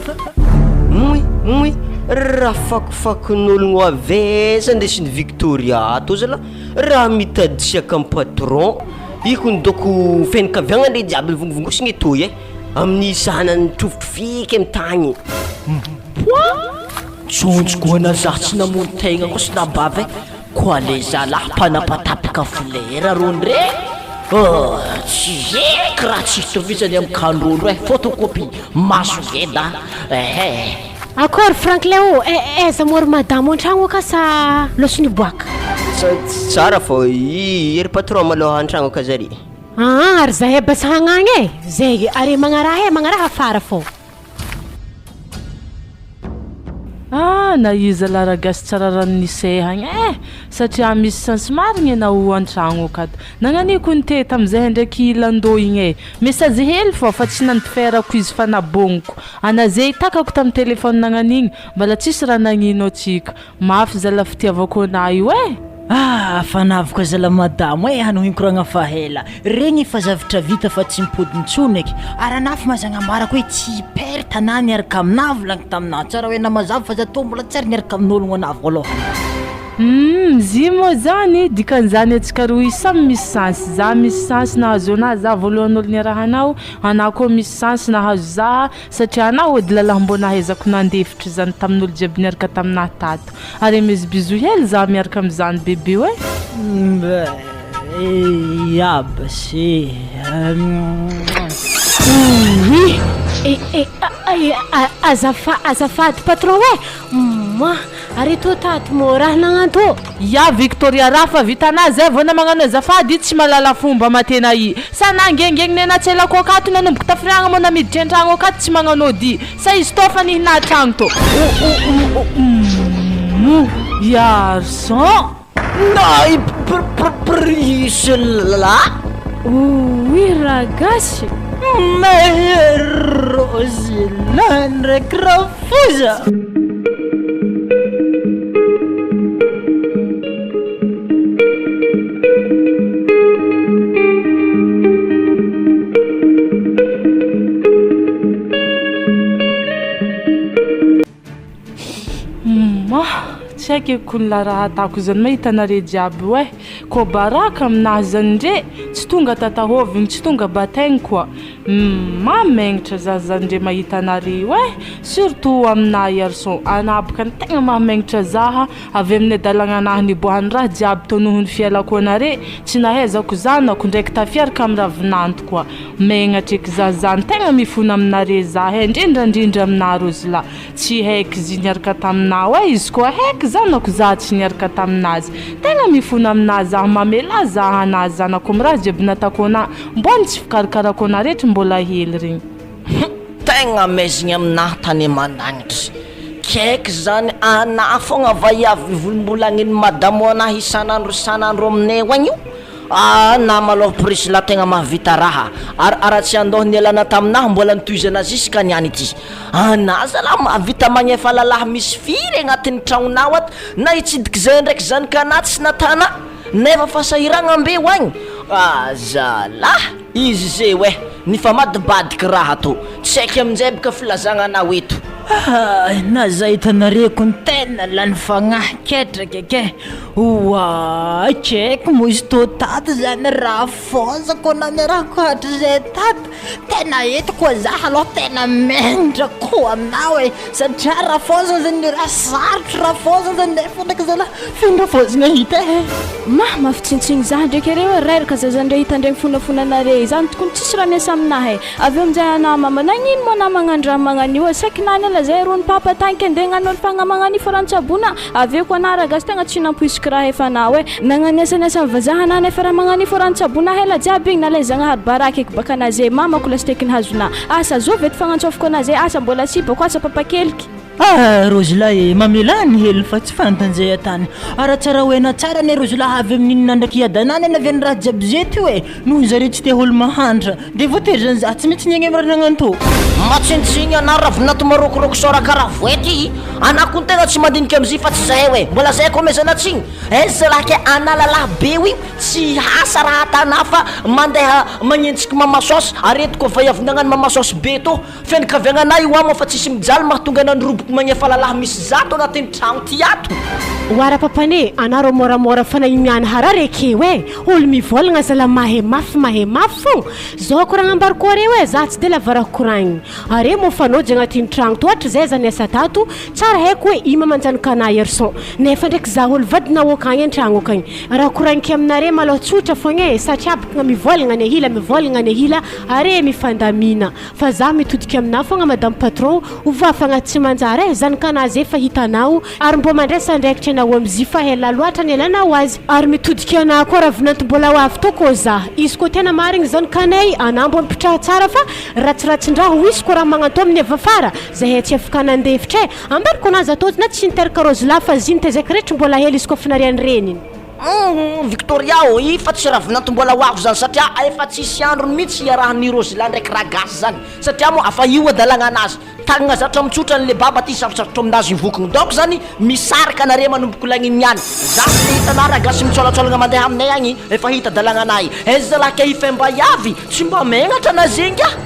Moi moi raha fakofakon'ologno avesa ndesin'i Victoria ato zalah raha mitady siaka am patron iko ny doko fianakaviagna ndre jiaby nivongivongosiny etoy e amin'ny zanany mitrofitrofiky am tagny. Poa! Tsonjo koa zah tsy namono tegna koa sinabavy e. Koa le zalahy mpanapatapaka folera rony re oh tsy heky raha tsy hitovizany am kandrondro eh photocopie maso ngeda eh. Akory Franklin ô, eh aiza moa ry madamo an-tragno aka sa loso niboaka? Tsara fô i ry patron malôha an-tragno aka zare. Aa ary zahay basa hagnagny e, zay are magnaraha e, magnaraha afara fô. Ah na iza la ragasy tsara rano nisehagna eh! Satria misy sens marigny enao antragno akato. Nagnaniko nite tamizay ndraiky landô igny eh! Message hely fô fa tsy nandiferako izy fa nabogniko. Ana ze takako tamy téléphone nagnanigny mbala tsisy raha nagnino atsika. Mafy zala fitiavako anah io eh! Ah fa navoka zala madamo eh hanohy koragna fa hela regny efa zavtra vita fa tsy mipody intsony eky ary anah fa mazagnambarako hoe tsy perte anah niaraka aminah volagny taminah tsara hoe namazava fa za tô mbola tsy ary niaraka amin'ologno anah voalohany. Humm zy moa zany dikan'izany antsika roy samy misy sens za misy sens nahazo anah za voalohan'olo niarahanao anah koa misy sens nahazo za Satria anah ody lalah mbô nahaizako nandefitra izany tamin'olo jiaby niaraka taminah tato. Ary amezy bisous hely zah miaraka amizany bebe oe. Iabasy Oui eh eh azafady patron eh! Moi Ary tô tato mô raha nagnantô. Ya Victoria raha fa vitanà zay vao na magnano azafady i tsy mahalala fomba matena i. Sa nangengegny nenà tsy elako akato nanomboka tafiriagna mô namiditry antragno akato tsy magnano ody sa izy tô fa nihinà tragno tô. O o o o Yarson. Nay Priscilla. Ouii ragasy. Meilleur Rosila ndraiky rafoza. Humm tsy haiko eky kony la raha atako zany mahita anare jiaby io eh, koa baraka aminahy zany ndre tsy tonga tatahôvigny tsy tonga bataigny koa, humm mahamegnatra za zany ndre mahita anare io eh, surtout aminahy Arson anah bôka tegna mahamegnatra zaha avy amin'ny adalagnanahy niboahan'ny raha jiaby tô noho ny fialako anare tsy nahaizako zanako ndraiky tafiaraka amin'ny ravinanto koa megnatra eky za zany tegna mifona aminare za eh ndrindrandrindra aminah Rosila Tsy haiko izy niaraka taminao eh izy koa haiko zanako za tsy niaraka taminazy tegna mifona aminah zah mamelà zah anah zanako am raha jiaby natako anah mbô ny tsy fikarakarako anah rehetra mbola hely regny. Hum tegna maizigny aminah tany aman-dagnitry kaiky zany anah fogna vaiavy volombolagnin'i madamo anah isan'andro isan'andro aminay agny io ah na malôha Priscilla tegna mahavita raha ary ara tsy andôha nialana taminah mbola nitohizana ziska niany ity Anà zalahy mahavita magnefa lalahy misy firy agnatin'ny tragnonao ato na hitsidiky zay ndraiky zanakanà tsy natanà nefa fasahiragnam-be ho agny? Ah zalahy! Izy zay oe, nifamadibadiky raha tô, tsy haiko aminjay boka filazagna anao eto. Hay, na za hitanareo kony tena lany fagnahy ketraka ke! Oay, tsy haiko moa izy tô tato zany raha foza ko namerako hatrizay tato, tena eto koa za aloha tena menatra koa aminao e, satria rafozana zany ny raha sarotro rafozana zany nefa ndraiky zalah feno rafozana hita e. Mah mafitsintsiny zah ndraiky are hoe reraka zaza ndray hita ndray mifonafona anare izany tokony tsisy raha miasa aminahy e! Avy eo aminjay anah mama nagnino moa anah magnano raha magnanio e saiky nany ala zay rony papa tagny ke ndeha hagnano fagna magnanio fa rantsabona avy eo ko anah ragasy tegna tsy nampoiziko raha efa anah oe nagnano asa ny asan'ny vazaha anah nefa raha magnanio fa rantsabona hela jiaby igny nalay zagnahary baraka eky baka anah zay mamako lasiteky nihazona asa zovy ety fagnantsôfiko anah zay asa mbola sipako asa papakeliky. Ah Rozilahy e, mamelà ny helony fa tsy fantany zay atany. Ara tsara ho hena tsara anie Rozilahy avy amin'inona ndraiky hiadanana anie avy any raha jiaby zay teo e, noho zareo tsy te holo mahantra de voatery zany za tsy maintsy niaigna amy raha nagnano tô. Matsinitsigny anah ravinato marokoroko sora karaha voety anah kony tegna tsy mandiniky amizay fa tsy zahay oe mbola zahay koa amezana tsigny aiza zalahy ke analalahy be io tsy asa raha atanah fa mandeha magnenjiky mama sauce aretiko vaiavy nagnano mama sauce be tô Fianakaviagnanay io amo fa tsisy mijaly mahatonga anah niroboko magnefa lalahy misy zato agnatin'ny tragno ty ato. Oara papane, anah rô môramôra fanaimiana harary ekeo e! Olo mivôlagna zala mahay mafy mahay mafy fô! Zao koragna ambarako areo e, zah tsy de lava raha koragniny. Are mô fanôjy agnatin'ny tragno tô hatrizay zah niasa tato, tsara haiko hoe i mamanjanaka anah Herson. Nefa ndraiky zah olo vadinao akagny an-tragno akagny. Raha koragniko aminare malôha tsotra fogna e, satria bôka mivôlagna ny ahila mivôlagna ny ahila, are mifandamina. Fa za mitodika aminà fogna madame patron ovaha fagnahy tsy manjary eh, zanakanà zay fa hitanao ary mbô mandraisa andraikitra anao amzy fa ela loatra nialanao azy ary mitodika anà koa raha vinanto mbola ho avy tô kô za izy kô tena marigny zanakanay anà mbô mipitraha tsara fa ratsiratsindraha ho izy kô raha magnantô amin'ny avy afara zahay tsy afaka nandefitra eh, ambarako anà za tô na tsy niteraka rôzilahy fa zy nitezaka retry mbola hely izy kô fa narian'ny reniny. Humm Victoria ô, i fa tsy ravinanto mbola ho avy zany satria efa tsisy androny mihitsy iarahan'i Rosilahy ndraiky ragasy zany satria moa afa io adalagna anazy, tagnagna zatra mitsotra anle baba ty sarotsarotra aminazy io vokiny donc zany misaraka anare manomboko lagniny ihany, za tsy te hita anah ragasy mitsôlatsôlagna mandeha aminay agny efa hita adalagna anah aiza zalahy kay ifemba iavy tsy mba megnatra anaze ngah.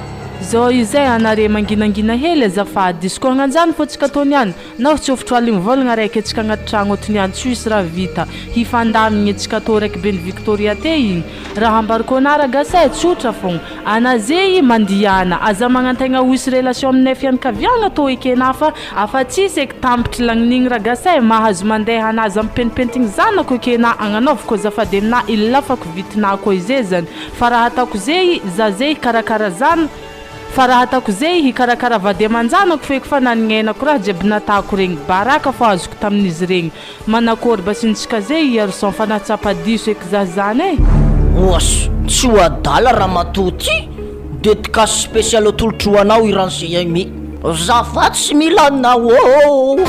Zao izay anare manginangina hely azafady, izy koa agnanjany fô tsika tô niany, Naho tsy ofotro aligny vôlagna raiky antsika agnaty tragno ato niany tsy hisy raha vita. Hifandamigny antsika tô raiky be ny Victoria te igny. Raha ambarako anà ragasy eh, tsotra fogna. Anà ze i mandiana, aza magnantegna ho hisy relation aminay fianakaviagna tô ekenà fa afa tsisy eky tampitry lagninigny ragasy eh, mahazo mandeha anà aza mipentipentigny zanako ekenà agnanaovako azafady aminà ilafako vitinà koa ize zany fa raha ataoko ze i za ze hikarakara zan Fa raha ataoko zey hikarakara vady aman-janako feky fa nanignenako raha jiaby natako regny, baraka fô azoko tamin'izy regny. Manakôry basintsika zey i Arson fa nahatsapa diso eky zah zany e! Oas, tsy ho adala ramatoa ty! Dedicace spéciale atolotro ho anao i Ranse Aimé. Za fa tsy mila anao ô!